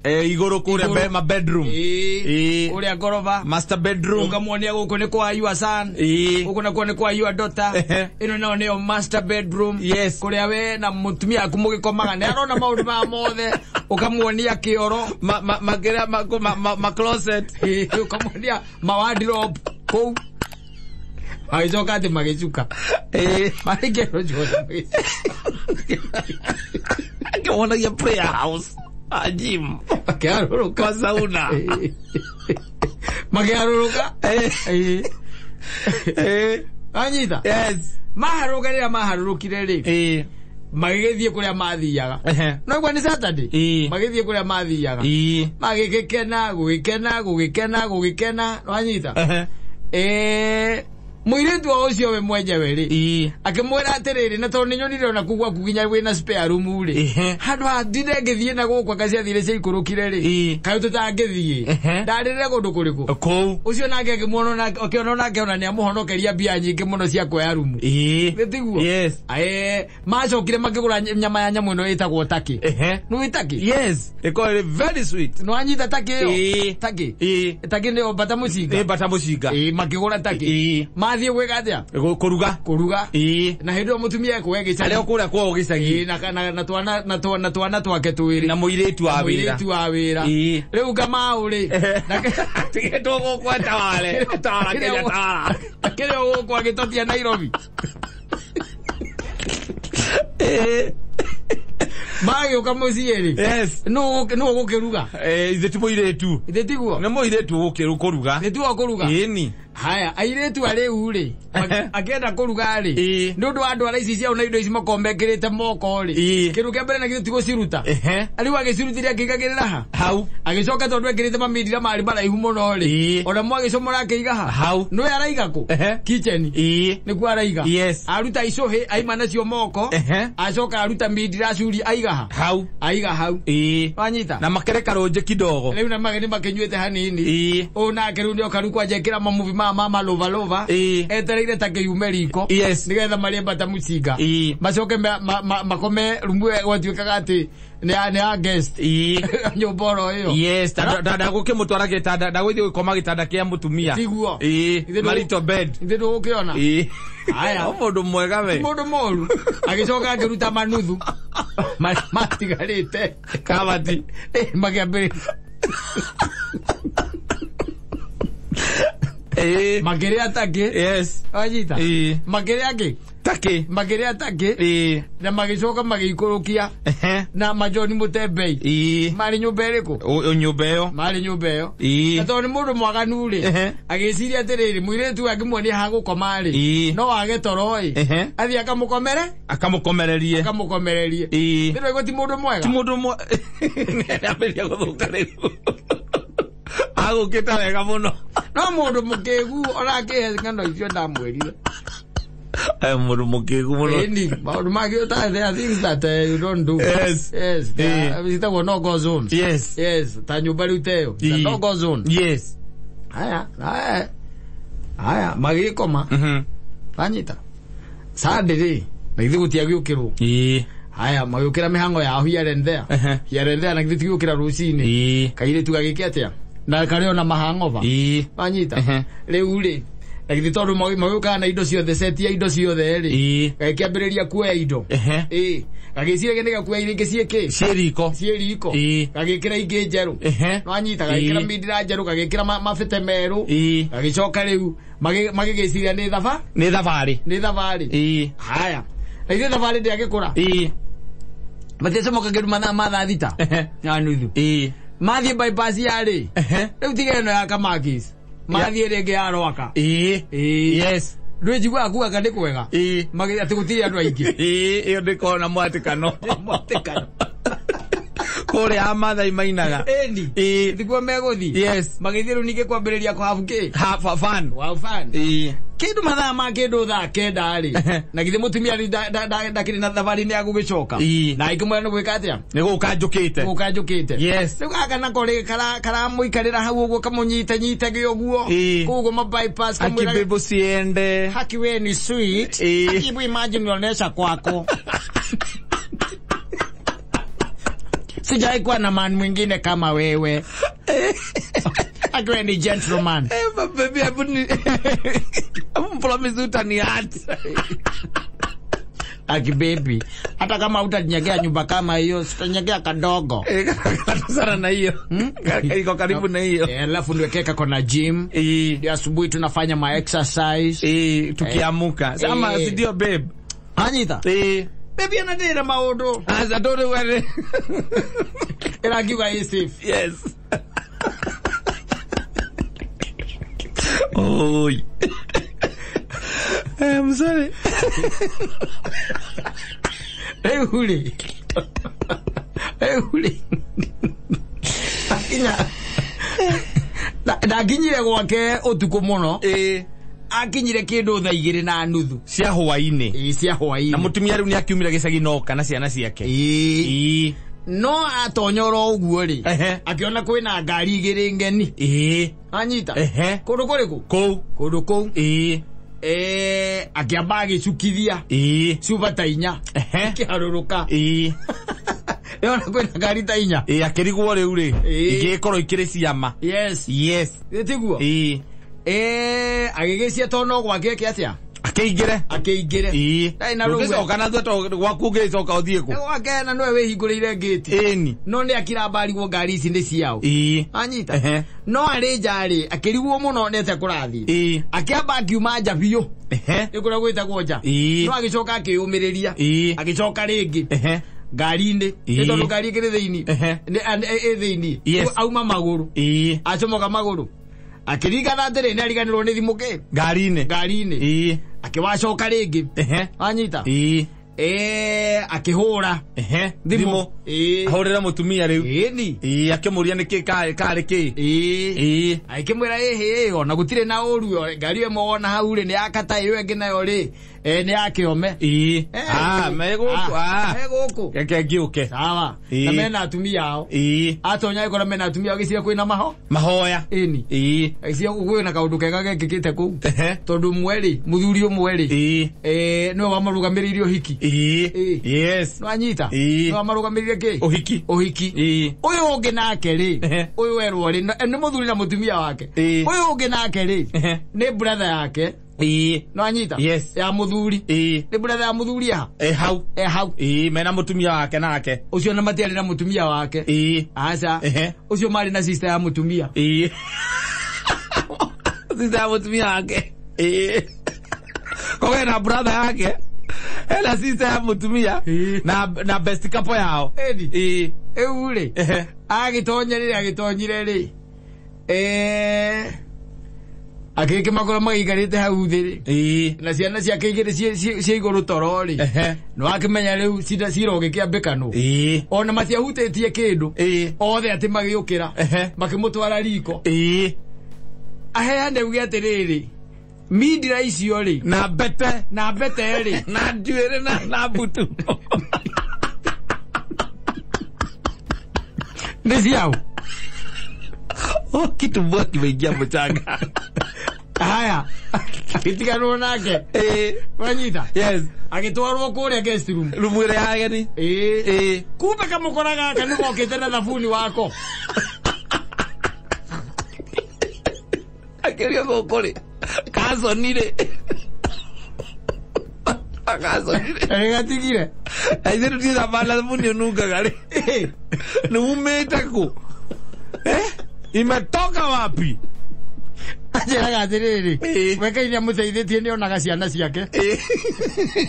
Igũrũ kũrĩa ma bedroom. Kũrĩa ngoroba. Master bedroom. Ũkamuonia gũkũ nĩ kwa your son. Gũkũ nakuo nĩ kwa your daughter. Ĩno nayo nĩyo master bedroom. Yes. Kũrĩa we na mũtumia waku mũgĩkomaga. Nĩ arona maũndũ maya mothe. Ũkamuonia kĩoro. Ma closet. Ũkamuonia ma wardrobe kũu. Magĩcoka atĩ magĩcuka. Marĩkia rũcuka magĩcuka. Akĩmuonagia prayer house. A gym. Makĩharũrũka. Kwa sauna. Makĩharũrũka. Anyita. Yes. Maharũrũka rĩrĩa maharũrũkire rĩ. Magĩgĩthiĩ kũrĩa mathiaga. No igua nĩ Saturday. Magĩthiĩ kũrĩa mathiaga. Magĩgĩkena, gũgĩkena, gũgĩkena, gũgĩkena. Wanyita. Mũirĩtu o ũcio we mwenyewe rĩ. Akĩmwĩra atĩrĩrĩ, na tondũ nĩnyonire ona kũu gwaku nginya wĩna spare room rĩ. Handũ ha ndinde ngĩthiĩ na gũkũ anga ciathire ciaikũrũkire rĩ. Kaĩ tũtangĩthiĩ. Ndarĩrĩre kũndũ kũrĩkũ? Kũu. Ũcio nake akĩmuona akĩona nake ona nĩamũhonokeria mbia nyingĩ mũno cia kuoya rumu. Nĩ tiguo? Yes. Macokire makĩgũra nyama ya nyamũ ĩno ĩtagwo turkey. Nĩũĩ turkey? Yes. Ĩkoragwo ĩrĩ very sweet. Nĩwanyita turkey ĩyo? Turkey? Turkey nĩyo mbata mũcinga. Nĩ mbata mũcinga. Makĩgũra turkey. Mathiĩ gwĩka atĩa? Kũruga. Kũruga. Ĩĩ. Na hĩndĩ ĩyo mũtumia ekũhe gĩcagi. Arĩa kũrĩa kwao gĩcagi. Ĩĩ, na twana twake twĩrĩ. Na mũirĩtu wa wĩra. Mũirĩtu wa wĩra. Ĩĩ. Rĩu Kamau rĩ. Tige tũgũkweta wale. Tawala Kenya tawala. Kĩrĩa gũkũ agĩtotia Nairobi. Ĩĩ. Magĩũka mũciĩ rĩ. Yes. Nũ ũgũkĩruga? Ithe ti mũirĩtu. Ithe tiguo? Nĩ mũirĩtu ũgũkĩruga. Nĩ tiguo kũruga? Ĩni. Haya, airĩtu arĩu rĩ, akĩenda kũruga rĩ, nĩ ũndũ wa andũ arĩa ici ciao na indo ici makoragwo mekĩrĩte moko rĩ, kĩndũ kĩa mbere na githĩ ti gũciruta. Rĩu agĩcirutire akĩigagĩrĩra ha? Hau. Agĩcoka tondũ ekĩrĩte mamindira marĩ maraihu mũno rĩ, ona mo agĩcomora akĩiga ha? Hau. Nĩwe araiga kũ? Kitchen. Nĩkuo araiga. Yes. Aruta icũhĩ aima nacio moko, acoka aruta mindira acuri aiga ha? Hau. Aiga hau. Wanyita? Na makereka rũnjĩ kidogo. Rĩu na nĩ makĩnyuĩte hanini. Ũũ nake rĩu nĩoka rĩu kwanja ĩkĩra mamuvi ma mama lova lova. Etereire ta kĩume riko. Yes. Nĩgetha marĩe mbata mũcinga. Macoke makome rumu gwatuĩkaga atĩ nĩ ya guest. Nyũmba oro ĩyo. Yes, ndagũkĩmũtwara gĩtanda, ndagũthiĩ gũkoma gĩtanda kĩa mũtumia. Tiguo. Marital bed. Ithe ndũgũkĩona. Haya. O mũndũ mwega we. Mũndũ mũru. Agĩcoka akĩruta manuthu. Matigarĩte. Kabati. Makĩambĩrĩria. Makĩrĩa takĩ. Yes. Wanyita? Makĩrĩa kĩ? Takĩ. Makĩrĩa takĩ. Na magĩcoka magĩikũrũkia. Na Majoni Mũtembei. Marĩ nyũmba ĩrĩkũ? Nyũmba ĩyo. Marĩ nyũmba ĩyo. Na tondũ nĩ mũndũ mwaganu rĩ, agĩciria atĩrĩrĩ, mũirĩtu angĩmuonia ha gũkoma rĩ, no age toro ĩ. Athiĩ akamũkomere? Akamũkomererie. Akamũkomererie. Nĩ ti mũndũ mwega? Ti mũndũ mwega. Nĩambĩrĩria gũthũka rĩu. Agũkĩte wega mũno. No mũndũ mũkĩgu ona akĩhe ng'ano icio ndamwĩrire. Mũndũ mũkĩgu mũno. Ĩni, maũndũ mangĩ there are things that you don't do. Yes. Yes. Citagwo no go zone. Yes. Yes, ta nyũmba rĩu ta ĩyo. It's a no go zone. Yes. Haya, haya. Haya, magĩkoma. Wanyita. Sunday rĩ, na githĩ gũtiagĩũkĩrwo. Haya, magĩũkĩra mĩhang'o yao here and there. Here and there na githĩ ti gũkĩra rũcinĩ. Kairĩtu gagĩke atĩa? Na karĩ ona mahang'ova. Wanyita. Rĩu rĩ, na githĩ tondũ magĩũkaga na indo ciothe, seti ya indo ciothe rĩ, gagĩkĩambĩrĩria kuoya indo. Gagĩciria nĩ gakuoya iria ingĩ ciĩ kĩ? Ciĩ riko. Ciĩ riko. Gagĩkĩra ingĩ njerũ. Wanyita, gagĩkĩra mindira njerũ, gagĩkĩra mabete merũ. Gagĩcoka rĩu magĩgĩciria nĩ thaba? Nĩ thabarĩ. Nĩ thabarĩ. Haya. Na ithuĩ thabarĩ ndĩagĩkũra. Matiacomoka kĩndũ mathaa ma thaa thita. Na nuthu. Mathiĩ bypass yarĩ. Rĩu tiga ĩno ya Kamakis. Mathiĩ rĩngĩ ya Rwaka. Yes. Ndũnjiguaga kuga nĩ kwega. Atĩ gũtirĩ andũ aingĩ. Ĩyo ndĩkoragwo na mwatĩkano. Mwatĩkano. Kũrĩa Amathai mainaga. Ĩni. Tiguo megũthiĩ. Yes. Magĩthiĩ rĩu ningĩ kwambĩrĩria kũ have kĩ? Have fun. Have fun. Kĩndũ mathaa ma kĩndũ thaa kenda rĩ. Na githĩ mũtumia rĩu ndakĩrĩ na thabarĩ nĩ agũgĩcoka. Na akĩmwĩra nĩ gwĩka atĩa? Nĩ gũka njũkĩte. Gũka njũkĩte. Yes. Rĩu gaka nako rĩ karamũikarĩra hau ũguo kamũnyitanyitage ũguo. Kũguo ma bypass kamwĩra. Haki babe usiende. Haki we ni sweet. Haki hebu imagine unaonesha kwako. Sijawahi kuwa na man mwingine kama wewe. Haki we ni gentleman. Baby, hebu promise utaniacha. Aki baby, hata kama utaninyegea nyumba kama hiyo, sitanyegea kadogo. Sana na hiyo. Iko karibu na hiyo. Alafu niwekee kako na gym. Ndio asubuhi tunafanya ma exercise. Tukiamuka. Sama si ndio babe. Anyita. Baby anadira maũndũ. Aza ndũrĩ were. Ĩrangiuga ĩ safe. Yes. Oi. I'm sorry. Rĩu rĩ. Ndakinyire gwake ũtukũ mũno. Akinyire kĩndũ thaa 2:30 cia hwaĩ-inĩ. Cia hwaĩ-inĩ. Na mũtumia rĩu nĩakiumire gĩcagi noka na ciana ciake. No atonyora ũguo rĩ, akĩona kwĩna ngari igĩrĩ ngeni. Anyita. Kũndũ kũrĩkũ? Kũu. Kũndũ kũu. Akĩamba agĩcukithia. Cuba ta inya. Akĩharũrũka. Yona kwĩna ngari ta inya. Akĩrigwo rĩu rĩ, ingĩgĩkorwo ikĩrĩ ciama. Yes. Yes. Tiguo? Agĩgĩcia to no gwake eke atĩa? Akĩingĩre. Akĩingĩre. Ĩĩ. Ndarĩ na rũgwe. Ũngĩcoka na thutha to gwaku ũngĩcoka ũthiĩ kũ? Gwake na nĩwe wĩhingũrĩire ngĩti. Ĩni. No nĩ akira mbarigwo ngari ici nĩ ciao. Ĩĩ. Anyita. Ehe. No arĩ nja rĩ, akĩrigwo mũno nĩ atĩa kũrathiĩ. Ĩĩ. Akĩamba akiuma nja biũ. Ehe. Nĩ kũrĩa gwĩtagwo nja. Ĩĩ. No agĩcoka akĩyũmĩrĩria. Ĩĩ. Agĩcoka rĩngĩ. Ehe. Ngari-inĩ. Ĩĩ. Nĩ tondũ ngari ĩkĩrĩ thĩinĩ. Ehe. Ĩ thĩinĩ. Yes. Auma magũrũ. Ĩĩ. Acomoka magũrũ. Akĩringana atĩrĩ nĩ ariganĩrwo nĩ thimũ kĩ? Ngari-inĩ. Ngari-inĩ. Ĩĩ. Akĩwacoka rĩngĩ. Ehe. Anyita. Ĩĩ. Akĩhũra. Ehe. Thimũ. Ĩĩ. Ahũrĩra mũtumia rĩu. Ĩni. Ĩĩ, akĩmũria nĩkĩ karĩ kĩ? Ĩĩ. Ĩĩ. Akĩmwĩra ĩhĩ ona gũtirĩ na ũru ngari ĩmwe wona hau rĩ nĩ yakata ĩyo ĩngĩ nayo rĩ nĩ ya kĩome. Ĩĩ. Me gũkũ. Me gũkũ. Reke ngĩũke. Sawa. Ĩĩ. Na mena atumia ao. Ĩĩ. Atonya gĩkora mena atumia ao gĩcigo kwĩna maho. Mahoya. Ĩni. Ĩĩ. Gĩcigo kwĩna kaũndũ kega gekĩkĩte kũu. Ehe. Tondũ ũmwe rĩ, mũthuri ũmwe rĩ. Ĩĩ. Nĩwe wamarũgamĩrĩire ũhiki. Ĩĩ. Ĩĩ. Yes. Nĩwanyita? Ĩĩ. Nĩwe wamarũgamĩrĩire kĩ? Ũhiki. Ũhiki. Ĩĩ. Ũyũ ũngĩ nake rĩ, Ehe. ũyũ werwo rĩ, nĩ mũthuri na mũtumia wake. Ĩĩ. Ũyũ ũngĩ nake rĩ, Ehe. nĩ brother yake. Ĩĩ. Nĩwanyita? Yes. Ya mũthuri. Ĩĩ. Nĩ brother ya mũthuri aha? E hau. E hau. Ĩĩ, mena mũtumia wake nake. Ũcio na matiarĩ na mũtumia wake. Ĩĩ. Aca. Ehe. Ũcio marĩ na sister ya mũtumia. Ĩĩ. Sister ya mũtumia wake. Ĩĩ. Koguo ena brother yake. Ena sister ya mũtumia. Ĩĩ. Na best couple yao. Ĩni. Ĩĩ. Rĩu rĩ, Ehe. agĩtonya rĩrĩa agĩtonyire rĩ, akĩmakora magĩikarĩte hau thĩ rĩ. Ĩĩ. Na ciana ciake igĩrĩ cia igũrũ toro rĩ. Ehe. Nĩwakĩmenya rĩu cira ũgĩkĩambĩkanwo. Ĩĩ. Ona matiahutĩtie kĩndũ. Ĩĩ. Othe atĩ magĩũkĩra. Ehe. Makĩmũtwara riko. Ĩĩ. Aheane uge atĩrĩrĩ, mindira icio rĩ. Na mbete. Na mbete rĩ. Na njuĩrĩ na mbutu. Nĩ ciao? Kitumbua kimeingia mchanga. Haya. Agĩtiganwo nake. Ĩĩ. Wanyita? Yes. Agĩtwarwo kũrĩa guest room. Rumu ĩrĩa ya ageni. Ĩĩ. Ĩĩ. Kumbe kamũkora gaka nĩgokĩte na thabuni wako. Akĩũria gũkũ rĩ, kaconi rĩ. Kaconi rĩ. Gatigire. Aithe tũtithambana na thabuni ũnungaga rĩ. Nĩ umĩte kũ? Imetoka wapi? Anjĩraga atĩrĩrĩ, Ĩĩ. we Ngai nĩamũteithĩtie nĩonaga ciana ciake. Ĩĩ.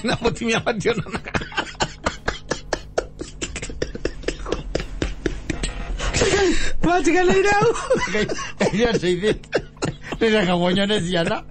Na mũtumia mationanaga. Matiganĩire hau. Ngai nĩateithĩtie. Ndĩreka nyone ciana.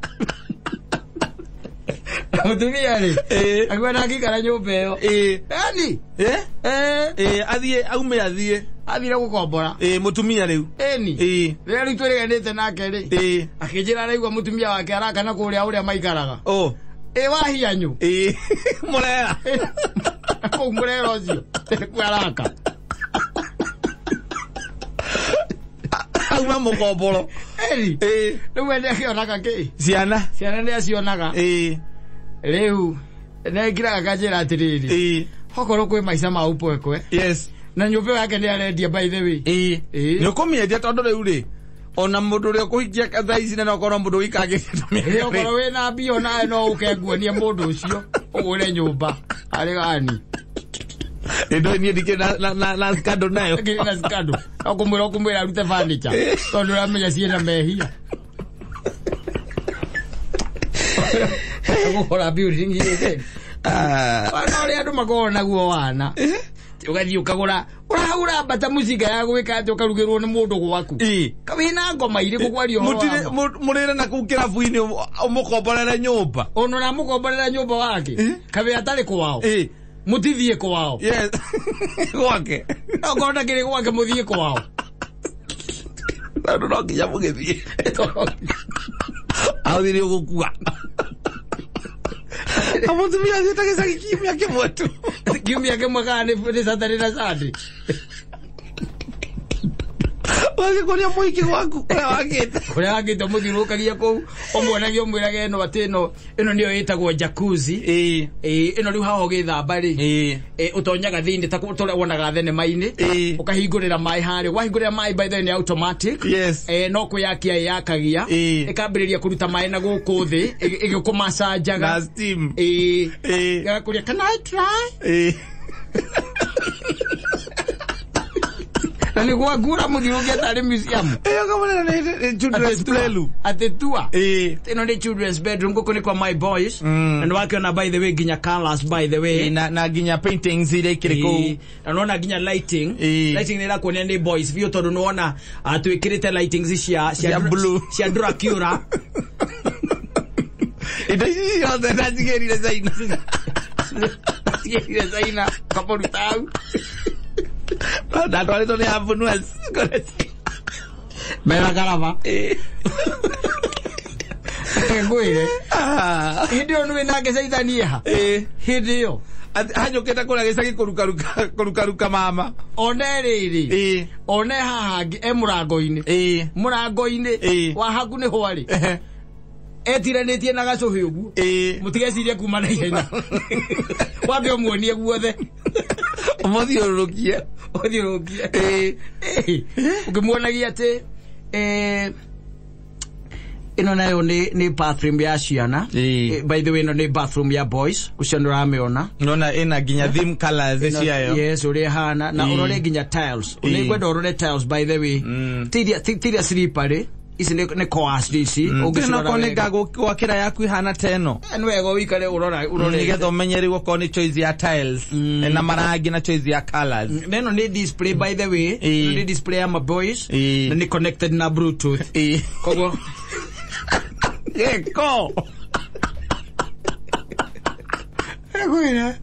Mũtumia rĩ, Ĩĩ. akiuga ndangĩikara nyũmba ĩyo. Ĩĩ. Yaani, Ĩĩ. Athiĩ, aume athiĩ. Athire gũkombora. Ĩĩ, mũtumia rĩu. Ĩni. Ĩĩ. Rĩrĩa rĩu twĩrĩganĩte nake rĩ. Ĩĩ. Akĩnjĩra araigua mũtumia wake arakana kũrĩa ũrĩa maikaraga. Oh. Ĩ wahianyũ. Ĩĩ. Mũrera. Kũu mũrera ũcio. Nĩkuo araka. Auma mũkomboro. Ĩni. Ĩĩ. Rĩu we nĩakĩonaga kĩ? Ciana. Ciana nĩacionaga. Ĩĩ. Rĩu nĩekiraga kanjĩra atĩrĩrĩ. Ĩĩ. Okorwo kwĩ maica ma upwekwe. Yes. Na nyũmba yake nĩarendia by the way. Ĩĩ. Ĩĩ. Nĩ ũkũmĩendia tondũ rĩu rĩ, ona mũndũ ũrĩa ũkũhikia thaa ici na okorwo mũndũ ũikangĩte Ĩĩ, okorwo wĩna mbia onawe no ũke nguonie mũndũ ũcio ũgũre nyũmba. Arĩ gani? Ĩndo niĩ ndikĩrĩ na scandal nayo. Ndikĩrĩ na scandal. No kũmwĩra ũkũmwĩra arute furniture. Tondũ ũramenya ciĩna mehia. Gũkora building ĩrĩ. Wana ũrĩa andũ makoragwo naguo wana. Ũgathiĩ ũkagũra, ũrahũra mbata mũcinga ya gwĩka atĩ ũkarugĩrwo nĩ mũndũ gwaku. Ĩĩ. Wĩna ngoma irĩkũ kwaria ũhoro wa ma? Mũrĩre na kũu kĩrabu-inĩ ũmũkomborere nyũmba. Ona ũramũkomborera nyũmba wake? Kabe atarĩ kwao? Ĩĩ. Mũtithiĩ kwao? Yes. Gwake. Okorwo ndakĩrĩ gwake mũthiĩ kwao. Tondũ no nginya mũgĩthiĩ. Athire ũgũkua. Mũtumia athiĩte gĩcagi kiumia kĩmwe tu. Kiumia kĩmwe kana nĩ Saturday na Sunday. Wagĩkũria mũingĩ gwaku kũrĩa wakĩte. Kũrĩa wakĩte mũthiũrũrũkagia kũu, ũmuonagie ũmwĩrage ĩno atĩ ĩno nĩyo ĩtagwo jacuzzi. Ĩno rĩu haha ũgĩthamba rĩ, ũtonyaga thĩinĩ ta ũrĩa wonaga thenema-inĩ, ũkahingũrĩra maĩ harĩa. Wahingũrĩra maĩ by the way nĩ automatic. Yes. No kwĩyakia ĩyakagia. Ĩkambĩrĩria kũruta maĩ na gũkũ thĩ, ĩgĩkũmacanjaga. Na steam. Ĩgakũria, can I try? Na nĩ gwaku ũramũthiũrũrũkia tarĩ museum. Ĩyo kamũrĩra nĩ children's playroom. Atĩ tua. Ĩno nĩ children's bedroom, gũkũ nĩ kwa my boys. Na nĩ wakĩona by the way nginya colors by the way. Na nginya paintings iria ikĩrĩ kũu. Na nĩwona nginya lighting. Lighting nĩ ĩrakuonia nĩ boys biũ tondũ nĩwona twĩkĩrĩte lightings cia blue. Cia Dracula. Indo ici ciothe ndacigĩrire China. Ndacigĩrire China, kamũruta hau. Ndatwarĩtwo nĩ Abunuas. Mera garaba. Ngwĩre. Hĩndĩ ĩyo nĩwĩ nake caithani ĩha. Hĩndĩ ĩyo. Hanyũkĩte kũrĩa gĩcagi kũrukaruka mama. One rĩrĩ. One haha hangĩ e mũrango-inĩ. Mũrango-inĩ wa haku nĩ hwarĩ. Etiranĩtie na gacũhĩ ũguo. Mũtigecirie kuma na ihenya. Wambe ũmuonie guothe. Ũmũthiũrũrũkie. Ũthiũrũrũkie. Ũkĩmuonagia atĩ ĩno nayo nĩ bathroom ya ciana. By the way ĩno nĩ bathroom ya boys. Ũcio nĩ ũramĩona. Nona ĩna nginya theme colors ciayo. Yes, ũrĩa ĩhana. Na ũrore nginya tiles. Nĩ ngwenda ũrore tiles by the way. Tiria slippery. Ici nĩ coarse ici. Ũngĩcirora wega. Gwakĩra yaku ihana ta ĩno. Nĩ wega ũikare ũrore. Nĩgetha ũmenye rĩu okorwo nĩ choice ya tiles. Na marangi na choice ya colors. Na ĩno nĩ display by the way. Ĩno nĩ display ya my boys. Na nĩ connected na Bluetooth. Koguo Gĩko. Ngwĩra.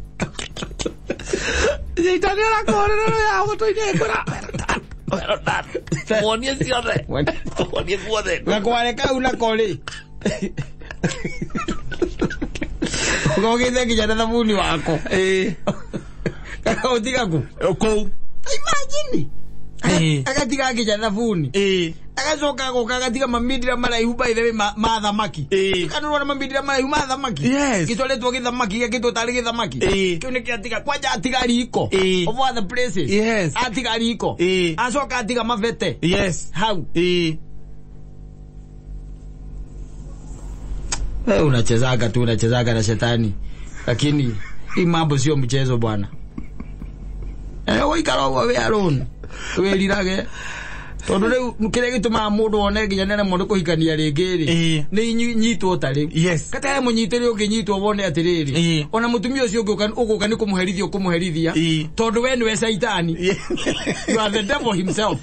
Nyitanĩra ũrakũhũrĩra ya mũtwe-inĩ ngũra. Muonie ciothe. Muonie guothe. Gakware kau nako rĩ. Ũgokĩte nginya na thabuni wako. Gakaũtiga kũ? Kũu. Imagine. Agatiga nginya thabuni. Agacoka gũka agatiga mamindira maraihu by the way ma thamaki. Kana ũrona mamindira maraihu ma thamaki. Gĩtwaretwo gĩthamaki gĩakĩtwo tarĩ gĩthamaki. Kĩu nĩkĩo atiga kwanja atiga riko. Of other places. Yes. Atiga riko. Acoka atiga mabete. Yes. Hau. Wewe unachezaga tu, unachezaga na shetani. Lakini hii mambo sio mchezo bwana. Ũikara ũguo wĩ alone. Wĩrirage. Tondũ rĩu kĩrĩa gĩtũmaga mũndũ one nginya nene mũndũ kũhikania rĩngĩ rĩ, nĩ nyitwo ta rĩu. Kata he mũnyitĩre ũngĩnyitwo wone atĩrĩrĩ, ona mũtumia ũcio ũgũka nĩ kũmũherithia ũkũmũherithia, tondũ we nĩwe caitani. You are the devil himself.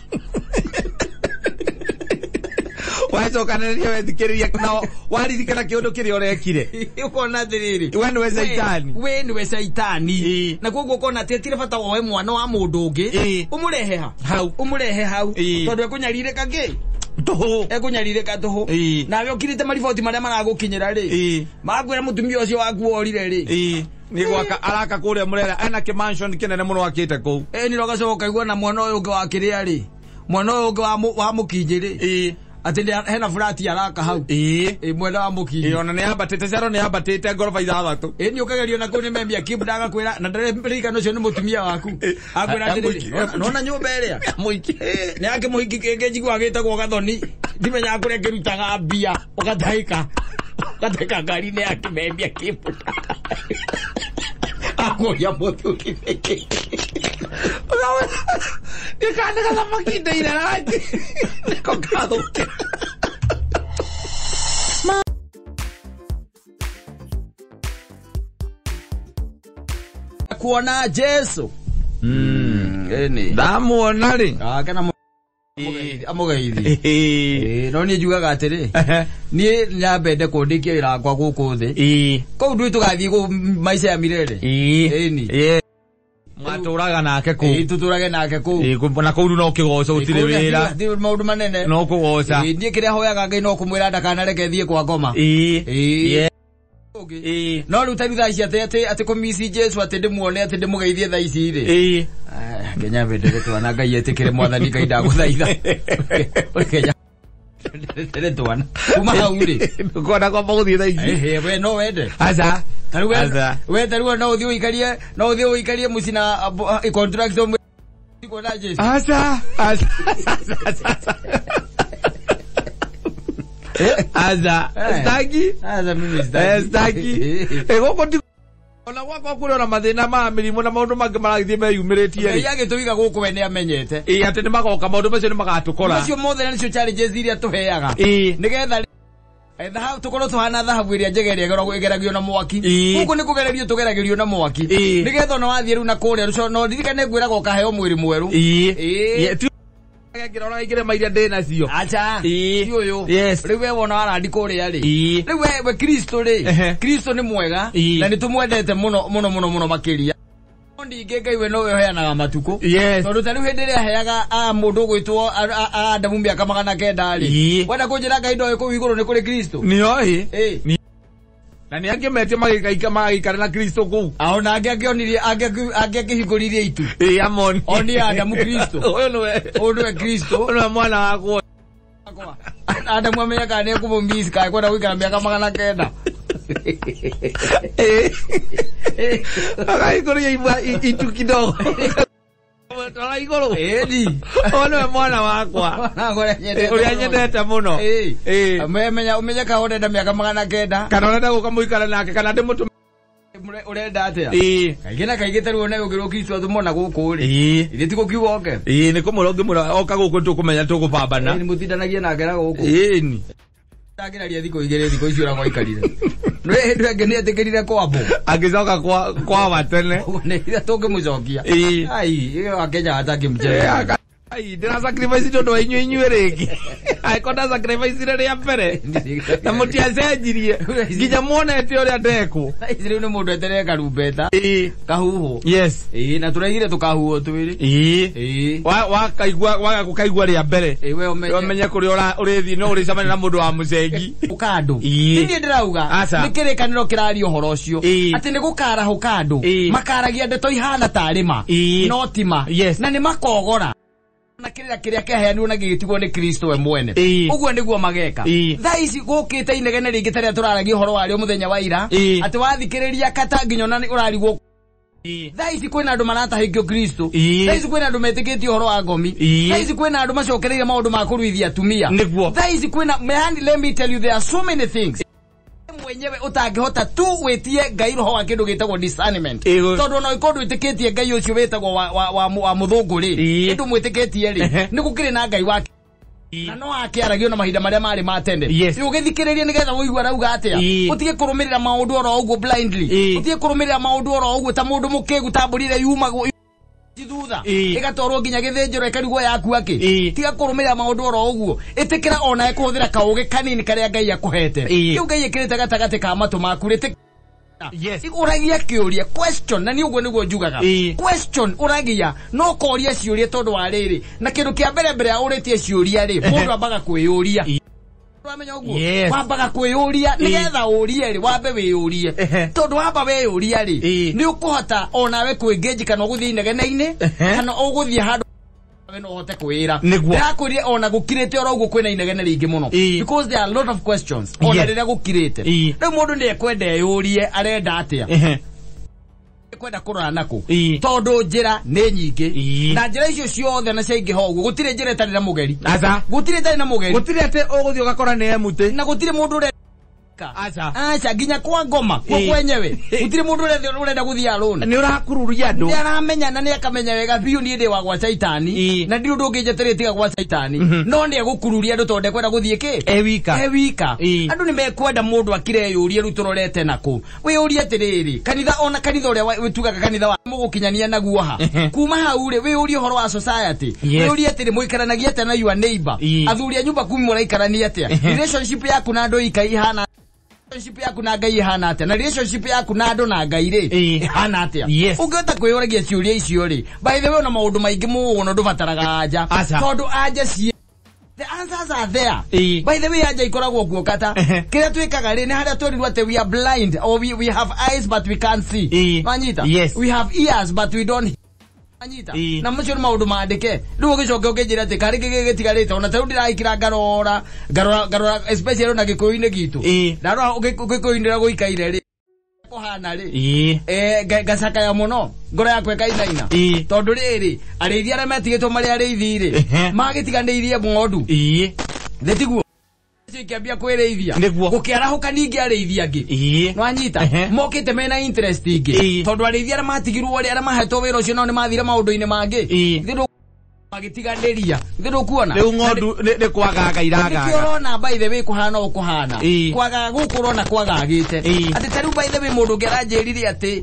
Wacokanĩrĩria wethikĩrĩria na waririkana kĩũndũ kĩrĩa ũrekire. Ũkona atĩrĩrĩ, we nĩwe caitani. We nĩwe caitani. Na koguo ũkona atĩ hatirĩ bata woe mwana wa mũndũ ũngĩ, ũmũrehe ha? Hau. Ũmũrehe hau. Tondũ ekũnyarirĩka kĩ? Tũhũ. Ekũnyarirĩka tũhũ. Nawe ũkirĩte mariboti marĩa maragũkinyĩra rĩ, makwĩra mũtumia ũcio waku worire rĩ. Nĩ gwaka araka kũrĩa Mũrera, ena kĩmansion kĩnene mũno akĩte kũu. Nĩ ũgacoka ũkaigua na mwana ũyũ ũngĩ wa kĩrĩa rĩ, mwana ũyũ ũngĩ wa mũkinjĩ rĩ, atĩ hena furati araka hau. Mwena wa mũkinyi. Ona nĩ ambatĩte, Caro nĩ ambatĩte ngoroba 6. Nĩ ũkagerio na kũu nĩ memia kibda agakwĩra, na ndarĩririkana ũcio nĩ mũtumia waku. Akwĩra atĩrĩrĩ, nona nyũmba ĩrĩa? Mũhiki. Nĩ yake mũhiki kĩngĩ njiguaga gĩtagwo Gathoni. Ndimenyaga kũrĩa kĩrutaga mbia, ũgatahĩka. Ũgatahĩka ngari-inĩ ya kĩmemia kibda. Akũria mũthuri nĩkĩ? Nĩ gathamaki ndeire rangi. Nĩko gathũkĩra. Kuona Jesu. Ndamuona rĩ. Kana amũgeithie. No niĩ njugaga atĩrĩ, niĩ nyambende kũndĩkia wĩra wakwa gũkũ thĩ. Kũu ndũĩ tũgathiĩ kũu maica ya milele. Ĩni. Mwatũraga nake kũu. Tũtũrage nake kũu. Na kũu no kĩgoco gũtirĩ wĩra. Maũndũ manene. No kũgoca. Niĩ kĩrĩa hoyaga Ngai no kũmwĩra ndakanareke thiĩ kwa ngoma. Ũngĩ no rĩu tarĩu thaa ici atĩ kũmici Jesu atĩ ndĩmuone atĩ ndĩmũgeithie thaa ici rĩ. Kenya wendere twana Ngai etĩkĩre mwathani Ngai ndagũthaitha. Kenya wendere twana kuma hau rĩ ndũkona kwamba gũthiĩ thaa ici. We no wende. Aca. Tarĩu we tarĩu no ũthiĩ ũikarie no ũthiĩ ũikarie mũciĩ na contract kuona Jesu. Aca. Aca. Aca. Staki. Aca mimi staki. Staki. Gũkũ ti ona gwakwa kũrĩ ona mathĩna ma mĩrimũ na maũndũ mangĩ maragĩthiĩ meyumĩrĩtie rĩ. Ngai agĩtũiga gũkũ we nĩamenyete. Ĩĩ atĩ nĩmagoka maũndũ macio nĩmagatũkora. Macio mothe nĩcio challenges iria tũheaga. Nĩgetha thahabu tukorwo tuhana thahabu ĩrĩa njega ĩrĩa ĩgeragio na mwaki. Gũkũ nĩ kũgererio tũgeragĩrio na mwaki. Nĩgetha ona wathiĩ rĩu na kũrĩa no ririkane ngwĩraga ũkaheo mwĩrĩ mwerũ. Ĩĩ. Ngĩrora ingĩrema iria ndĩ nacio. Acha. Ti ũyũ. Yes. Rĩu we wona warandi kũrĩa rĩ. Rĩu we Kristo rĩ. Kristo nĩ mwega na nĩ tũmwendete mũno mũno mũno mũno makĩria. Ningĩ Ngai we nowe ũheanaga matukũ. Yes. Tondũ ta rĩu hĩndĩ ĩrĩa aheaga mũndũ ũgwĩtwo Adamu mĩaka 900 rĩ. Wenda kũnjĩra Ngai ndoĩ kũu igũrũ nĩ kũrĩ Kristo? Nĩoĩ. Na nĩ angĩ metie magĩikara na Kristo kũu. Ona angĩ angĩonirie angĩ angĩhingũririe itu. Ĩĩ amoni. Onie Adamu Kristo. Ũyũ nĩwe. Ũyũ nĩwe Kristo. Ũyũ nĩwe mwana wakwa. Adamu amenya kana nĩekũmũmiss kana ekwenda gũikara mĩaka 900. Akahingũria itu kidogo. Tora igũrũ. Ĩni. Ũyũ nĩwe mwana wakwa. Ũrĩa nyendete mũno. Ũmenye ũmenye kana ũrenda mĩaka 900. Kana ũrenda gũka mũikare nake kana ndĩmũtũme. Ũrenda atĩa? Ĩĩ. Kaingĩ na kaingĩ tarĩu ona ũngĩrwo Kristo athumona gũkũ rĩ. Ĩĩ. Ithe ti gũkiuga oke. Ĩĩ nĩ kũmwĩra ũngĩmwĩra oka gũkũ tũkũmenya tũkũbambana. Nĩ mũtindanagia nake na gũkũ. Ĩni. Ndangĩraria thikũ igĩrĩ thikũ icio ũrĩa gwaikarire. Nĩ hĩndĩ ĩngĩ nĩetĩkĩrire kwambwo. Agĩcoka kwa watene. Nĩ tũngĩmũcokia. Ĩĩ. Ai, ĩyo Akenya hatangĩmũcerera. Ai, ndĩra sacrifice tondũ wa inyuĩ inyuĩ rĩngĩ. Angĩkorwo nda sacrifice rĩa mbere. Na mũtiacenjirie. Nginya muonete ũrĩa ndekwo. Ici rĩu nĩ mũndũ eterere karumbeta. Ĩĩ. Kahuhwo. Yes. Ĩĩ, na tũraigire tũkahuhwo twĩrĩ. Ĩĩ. Ĩĩ. Wakaigua waga gũkaigua rĩa mbere. Ĩĩ, we ũmenye. Ũmenye kũrĩa ũrĩthiĩ no ũrĩcemania na mũndũ wa mũcengi. Ũka andũ. Ĩĩ. Niĩ ndĩrauga. Aca. Nĩ kĩrĩkanĩro kĩraria ũhoro ũcio. Ĩĩ. Atĩ nĩ gũkarahũka andũ. Ĩĩ. Makaragia ndeto ihana tarĩ ma. Ĩĩ. No ti ma. Yes. Na nĩ makogora. Na kĩrĩra kĩrĩa kĩaheanirwo na gĩgĩtigwo nĩ Kristo we mwene. Ũguo nĩguo mageka. Thaa ici gũkĩte inegene rĩngĩ ta rĩrĩa tũraragia ũhoro warĩo mũthenya wa ira. Atĩ wathikĩrĩria kata nginya ona ũrarigwo. Thaa ici kwĩna andũ maratahĩkio Kristo. Thaa ici kwĩna andũ metĩkĩtie ũhoro wa ngomi. Thaa ici kwĩna andũ macokereire maũndũ ma kũruithia atumia. Nĩguo. Thaa ici kwĩna man, let me tell you there are so many things. Mwenyewe ũtangĩhota tu wĩtie Ngai roho wa kĩndũ gĩtagwo discernment. Tondũ ona ũngĩkorwo ndwĩtĩkĩtie Ngai ũcio wĩtagwo wa mũthũngũ rĩ, ĩndũ mwĩtĩkĩtie rĩ, nĩ gũkĩrĩ na Ngai wake. Na no akĩaragio na mahinda marĩa marĩ ma tene. Ũgĩthikĩrĩrie nĩgetha ũigue arauga atĩa. Ũtige kũrũmĩrĩra maũndũ oro ũguo blindly. Ũtige kũrũmĩrĩra maũndũ oro ũguo ta mũndũ mũkĩgu ta mbũri ĩrĩa yumagwo thutha ĩgatwarwo nginya gĩthĩnjĩro ĩkarigwo yaku akĩ. Tiga kũrũmĩrĩra maũndũ oro ũguo. Ĩtĩkĩra onawe kũhũthĩra kaũgĩ kanini karĩa Ngai akũhete. Kĩu Ngai ĩkĩrĩte gatagatĩ ka matũ maku rĩ. Yes. Ũragia kĩũria question na nĩ ũguo nĩguo njugaga. Question ũragia no koria ciũria tondũ wa rĩrĩ. Na kĩndũ kĩa mbere mbere ya ũrĩtie ciũria rĩ, mũndũ ambaga kwĩyũria. Wamenya ũguo? Wambaga kwĩyũria nĩgetha ũrie rĩ, wambe wĩyũrie. Tondũ wamba wĩyũria rĩ, nĩ ũkũhota onawe kwĩngĩnji kana ũgũthiĩ inegene-inĩ kana ũgũthiĩ handũ we no ũhote kwĩra. Ndĩrakwĩrire ona gũkirĩte oro ũguo kwĩna inegene rĩingĩ mũno. Because there are a lot of questions ona rĩrĩa gũkirĩte. Rĩu mũndũ nĩ ekwenda eyũrie arenda atĩa. Kwenda kũrora nakũ. Tondũ njĩra nĩ nyingĩ. Na njĩra icio ciothe na ciaingĩha ũguo gũtirĩ njĩra ĩtarĩ na mũgeri. Aca. Gũtirĩ ĩtarĩ na mũgeri. Gũtirĩ atĩ ũgũthiĩ ũgakora nĩ emutĩ. Na gũtirĩ mũndũ ũrenda. Aca. Aca nginya kwa ngoma kwa kwenyewe. Gũtirĩ mũndũ ũrenda gũthiĩ alone. Nĩ ũrakururia andũ. Nĩ aramenya na nĩ akamenya wega biũ niĩ ndĩ wa gwa Caitani. Na ndirĩ ũndũ ũngĩ njetereire tiga gwa Caitani. No nĩ egũkururia andũ tondũ ndekwenda gũthiĩ kĩ? E wika. E wika. Andũ nĩ mekwenda mũndũ akire eyũrie rĩu tũrorete nakũ. Wĩyũrie atĩrĩrĩ, kanitha ona kanitha ũrĩa wĩtugaga kanitha wa mũgũkinyania naguo ha. Kuma hau rĩ, wĩyũrie ũhoro wa society. Wĩyũrie atĩrĩ, mũikaranagia atĩa na your neighbor. Athuri a nyũmba kumi mũraikarania atĩa. Relationship yaku na andũ ikai ihana relationship yaku na Ngai ihana atĩa na relationship yaku na andũ na Ngai rĩ ihana atĩa. Ũngĩhota kwĩyũragia ciũria icio rĩ, by the way ona maũndũ maingĩ mũno ndũbataraga anja. Tondũ anja ci The answers are there. By the way, anja ikoragwo kuo kata. Kĩrĩa twĩkaga rĩ, nĩ harĩa twerirwo atĩ we are blind or we have eyes but we can't see. Wanyita? Yes. We have ears but we don't hear. Wanyita? Na macio nĩ maũndũ mandĩke. Rĩu ũgĩcoke ũkĩnjĩra atĩ karĩ kĩngĩ gĩtigarĩte ona ta rĩu ndĩraikira ngarora ngarora ngarora especially ona gĩkũyũ-inĩ gitũ. Ndarora gĩkũyũ-inĩ ũrĩa gũikaire rĩ, kũhana rĩ, ngacakaya mũno, ngoro yakwa ĩkainaina. Tondũ rĩrĩ, arĩithi arĩa metigĩtwo marĩ arĩithi rĩ, magĩtiganĩirie ng'ondu. Thĩ tiguo? Icio ikĩambia kwĩrĩithia. Nĩguo. Gũkĩarahũka ningĩ arĩithi angĩ. Nĩwanyita? Mokĩte mena interest ingĩ. Tondũ arĩithi arĩa matigirwo rĩ, arĩa mahetwo wĩra ũcio nao nĩmathire maũndũ-inĩ mangĩ. Thĩ magĩtiganĩria. Thĩ ndũkuona? Rĩu ng'ondu nĩ kwagaga iragaga. Nĩkĩo ũrona by the way kũhana ũũ kũhana. Kwagaga gũkũ ũrona kwagagĩte. Atĩ ta rĩu by the way mũndũ ũngĩ aranjĩrire atĩ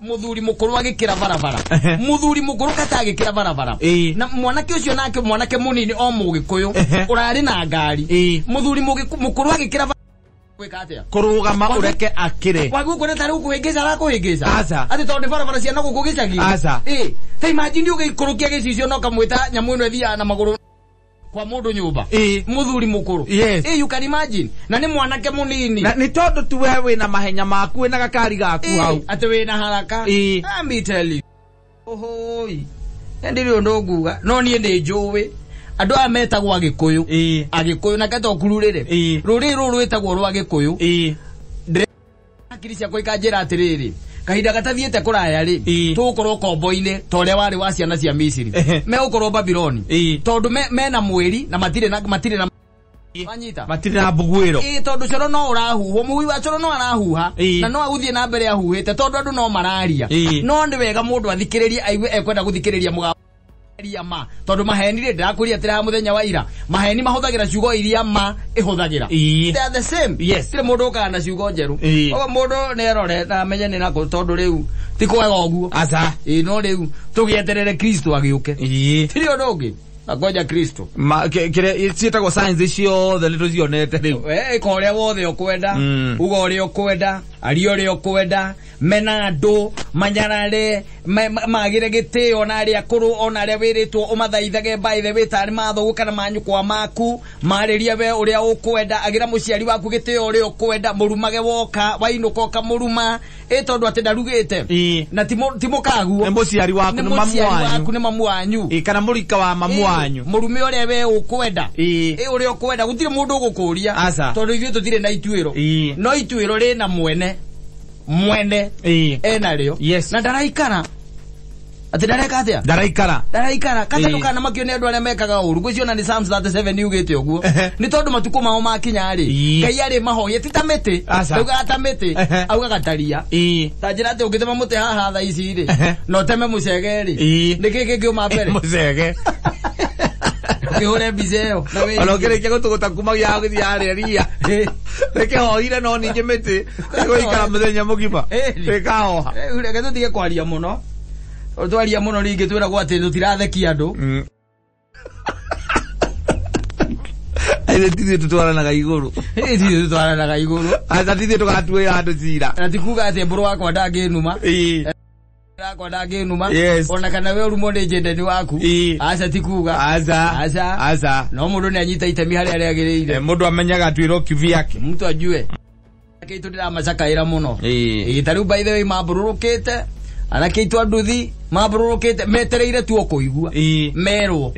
mũthuri mũkũrũ agĩkĩra barabara. Mũthuri mũkũrũ kata agĩkĩra barabara. Na mwanake ũcio nake mwanake mũnini o mũgĩkũyũ ũrarĩ na ngari. Mũthuri mũkũrũ agĩkĩra gwĩka atĩa? Kũrũgama ũreke akĩre. Wa gũkũ nĩ tarĩu kũhĩngĩca arakũhĩngĩca. Aca. Atĩ tondũ nĩ barabara cia na gũkũ gĩcagi. Aca. Ta imagine ũgĩikũrũkia gĩcicio na ũkamwĩta nyamũ ĩno ĩthiaga na magũrũ kwa mũndũ nyũmba. Mũthuri mũkũrũ. Yes. You can imagine. Na nĩ mwanake mũnini. Na nĩ tondũ tu we wĩna mahenya maku, wĩna gakari gaku hau. Atĩ wĩna haraka. Let me tell you. Ohoi. Ndirĩ ũndũ nguga. No niĩ nĩ njũĩ. Andũ aya metagwo Agĩkũyũ. Agĩkũyũ na keto kururĩrĩ. Rũrĩrĩ rũrũ rwĩtagwo rwa Gĩkũyũ. Hakiri ciakwa ikanjĩra atĩrĩrĩ, kahinda gatathiĩte kũraya rĩ, tũgũkorwo kombo-inĩ ta ũrĩa warĩ wa ciana cia Misiri. Megũkorwo Babiloni. Tondũ mena mwĩri na matirĩ na matirĩ na wanyita? Matirĩ na mbuguĩro. Tondũ coro no ũrahuhwo, mũhuhi wa coro no arahuha, na no agũthiĩ na mbere ahuhĩte tondũ andũ no mararia. No nĩ wega mũndũ athikĩrĩrie aigue ekwenda gũthikĩrĩria mũgambo ma, tondũ maheni rĩ, ndĩrakũria atĩrĩ haha mũthenya wa ira, maheni mahũthagĩra ciugo iria ma ĩhũthagĩra. They are the same. Yes. Tirĩ mũndũ ũkaga na ciugo njerũ. Ũguo mũndũ nĩ erore na amenye nĩ nakũ, tondũ rĩu ti kwega ũguo. Aca. No rĩu tũgĩeterere Kristo agĩũke. Tirĩ ũndũ ũngĩ. Agoja Kristo. Kĩrĩa ciĩtagwo science ciothe nĩ tũcionete rĩu. Ĩka ũrĩa wothe ũkwenda, uga ũrĩa ũkwenda, aria ũrĩa ũkwenda, mena andũ, manyarare, magĩre gĩtĩo na arĩa akũrũ ona arĩa wĩrĩtwo ũmathaithage by the way tarĩ mathũgũ kana manyũkwa maku, marĩrie we ũrĩa ũkwenda, agĩra mũciari waku gĩtĩo ũrĩa ũkwenda, mũrumage woka, wainũka ũkamũruma, tondũ atĩ ndarugĩte. Na ti mũkaguo. Nĩ mũciari waku, nĩ mamu wanyu. Nĩ mamu wanyu. Kana mũrika wa mamu wanyu. Mũrume ũrĩa we ũkwenda. Ũrĩa ũkwenda, gũtirĩ mũndũ ũgũkũria. Tondũ ithuĩ tũtirĩ na ituĩro. No ituĩro rĩna mwene. Mwene enarĩo. Yes. Na ndaraikara. Atĩ ndareka atĩa? Ndaraikara. Ndaraikara. Kata ndũkanamakio nĩ andũ arĩa mekaga ũru. Ngwĩciria nĩ Psalms 37 yugĩte ũguo. Nĩ tondũ matukũ mao makinya rĩ, Ngai arĩ mahoye ti ta mĩtĩ. Ndaugaga ta mĩtĩ, augaga ta ria. Ta njĩra atĩ ũngĩtema mũtĩ haha thaa ici rĩ, na ũteme mũcege rĩ, nĩ kĩĩ kĩngiuma mbere? Mũcege. Ũkĩhũre mbica ĩyo na wĩigue. Ona ũkĩrĩkia gũtũgũta kumagia hau gĩthiĩ harĩa ria. Rĩkĩhohire no ningĩ mĩtĩ ĩgũikara mũthenya mũgima. Ĩkahoha. Reke tũtige kwaria mũno. Twaria mũno rĩngĩ twĩragwo atĩ tũtirathekia andũ. Aithe tithuĩ tũtwaranaga igũrũ. Tithuĩ tũtwaranaga igũrũ. Aca tithuĩ tũgatuĩra andũ cira. Na ti kuga atĩ mbũrũ wakwa ndangĩnuma. Wakwa ndangĩnuma. Yes. Ona kana we ũrumwo nĩ njendeni waku. Aca ti kuga. Aca. Aca. Aca. No mũndũ nĩ anyita itemi harĩa rĩagĩrĩire. Mũndũ amenyaga atuĩrwo kivyake. Mtu ajue. Anake aitũ ndĩramacakaĩra mũno. Ta rĩu by the way mambũrũrũkĩte. Anake aitũ a nduthi mambũrũrũkĩte metereire tu o kũigua. Merwo.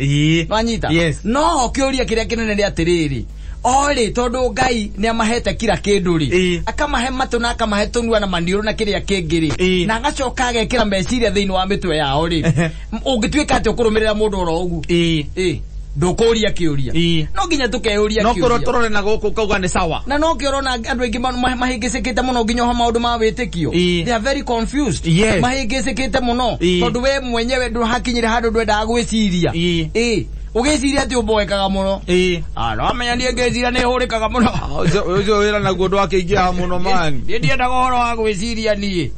Nwanyita? Yes. No kĩũria kĩrĩa kĩnene nĩ atĩrĩrĩ, orĩ tondũ Ngai nĩ amahete kila kĩndũ rĩ, akamahe matũ na akamahe tũnua na maniũrũ na kĩrĩa kĩngĩ rĩ, na agacoka agekĩra meciria thĩinĩ wa mĩtwe yao rĩ, ũngĩtuĩka atĩ ũkũrũmĩrĩra mũndũ oro ũguo, ndũkũria kĩũria. No nginya tũkeyũria kĩũria. No korwo tũrore na gũkũ ũkauga nĩ sawa. Na no kĩo ũrona andũ aingĩ mahĩngĩcĩkĩte mũno nginya ho maũndũ ma wĩtĩkio. They are very confused. Mahĩngĩcĩkĩte mũno tondũ we mwenyewe ndũhakinyire handũ ndwendaga gwĩciria. Ũgĩciria atĩ ũmboekaga mũno. No menya niĩ ngĩciria nĩ hũrĩkaga mũno. Ũcio wĩra naguo ndwakĩingĩha mũno mani. Niĩ ndiendaga ũhoro wa gwĩciria niĩ.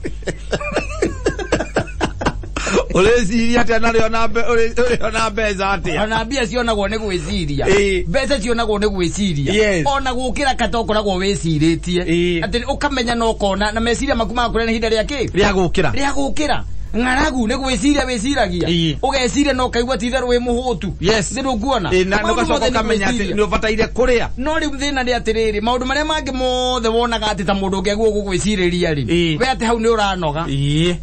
Ũreciria atĩa na ũrĩona mbeca atĩa? Ona mbia cionagwo nĩ gwĩciria. Mbeca cionagwo nĩ gwĩciria. Ona gũkĩra kata ũkoragwo wĩcirĩtie. Atĩ ũkamenya na ũkona na meciria maku magakũra nĩ ihinda rĩa kĩ? Rĩa gũkĩra. Rĩa gũkĩra. Ng'aragu nĩ gwĩciria wĩciragia. Ũgeciria na ũkaigua ti itherũ wĩ mũhũtu. Yes. Nĩ ndũkuona. Na ũgacoka ũkamenya atĩ nĩ ũbataire kũrĩa. No rĩu thĩna nĩ atĩrĩrĩ, maũndũ marĩa mangĩ mothe wonaga atĩ ta mũndũ ũngĩ aguo gũgwĩcirĩria rĩ, we atĩ hau nĩ ũranoga.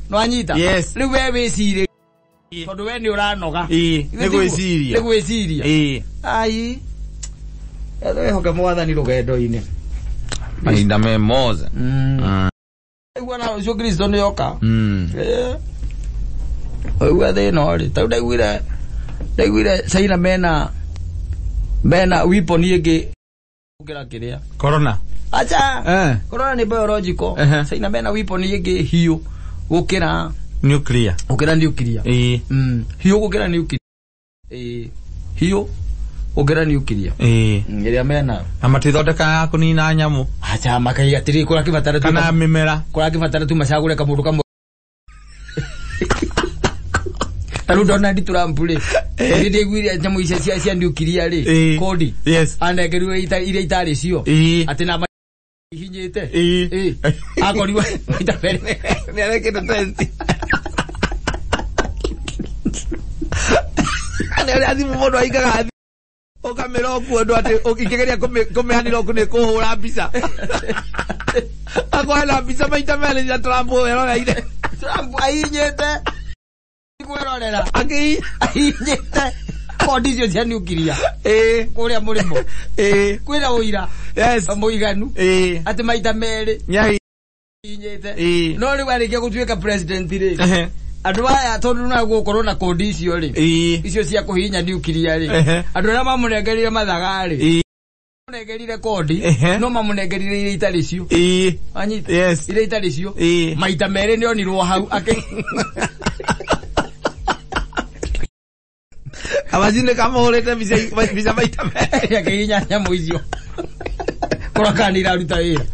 Nĩwanyita? Yes. Rĩu we wĩcirĩrie tondũ we nĩ ũranoga. Nĩ gwĩciria. Nĩ gwĩciria. Ai. Wĩhoke mwathani rũgendo-inĩ. Mahinda me mothe. Igua na ũcio Kristo nĩ oka. Ũigua thĩna rĩ, tondũ ndaiguire China mena weapon ĩngĩ gũkĩra kĩrĩa. Corona. Acha. Corona nĩ biological. China mena weapon ĩngĩ hiũ gũkĩra nuclear. Gũkĩra nuclear. Hiũ gũkĩra nuclear. Hiũ gũkĩra nuclear. Ĩrĩa mena. Na matithondekaga ya kũnina nyamũ. Acha makai atĩrĩ kũrakĩbatara tu kana mĩmera. Kũrakĩbatara tu macagũre kamũndũ kamwe. Ta rĩu Donald Trump rĩ, nĩ ndaiguire nyamũ icio cia nuclear rĩ, kodi. Yes. Anengerirwo iria itarĩ cio. Atĩ na ihinyĩte. Akorirwo maita merĩ. Nĩ arekĩte test. Nĩ ũrĩa thimũ mũndũ aingaga ũkamĩra ũkuo ũndũ atĩ ũkĩgeria kũmĩhanĩra ũku nĩ kũhũra mbica. Akũhena mbica maita merĩ ya Trump weroreire. Trump ahinyĩte. Kwĩrorera. Ahinyĩte kondi icio cia nuclear. Kũrĩa mũrĩmo. Kwĩna ũira. Yes. Mũiganu. Atĩ maita merĩ. Nĩahinyĩte. No rĩu arĩkia gũtuĩka president rĩ. Andũ aya tondũ no gũkorwo na kondi icio rĩ, icio cia kũhihinya nuclear rĩ, andũ arĩa mamũnengerire mathaga rĩ, mamũnengerire kondi, no mamũnengerire iria itarĩ cio. Wanyita? Yes. Iria itarĩ cio. Maita merĩ nĩ onirwo hau Kamacini kamũhũrĩte mbica maita merĩ. Akĩhihinya nyamũ icio. Kũrora kana nĩ iraruta wĩra.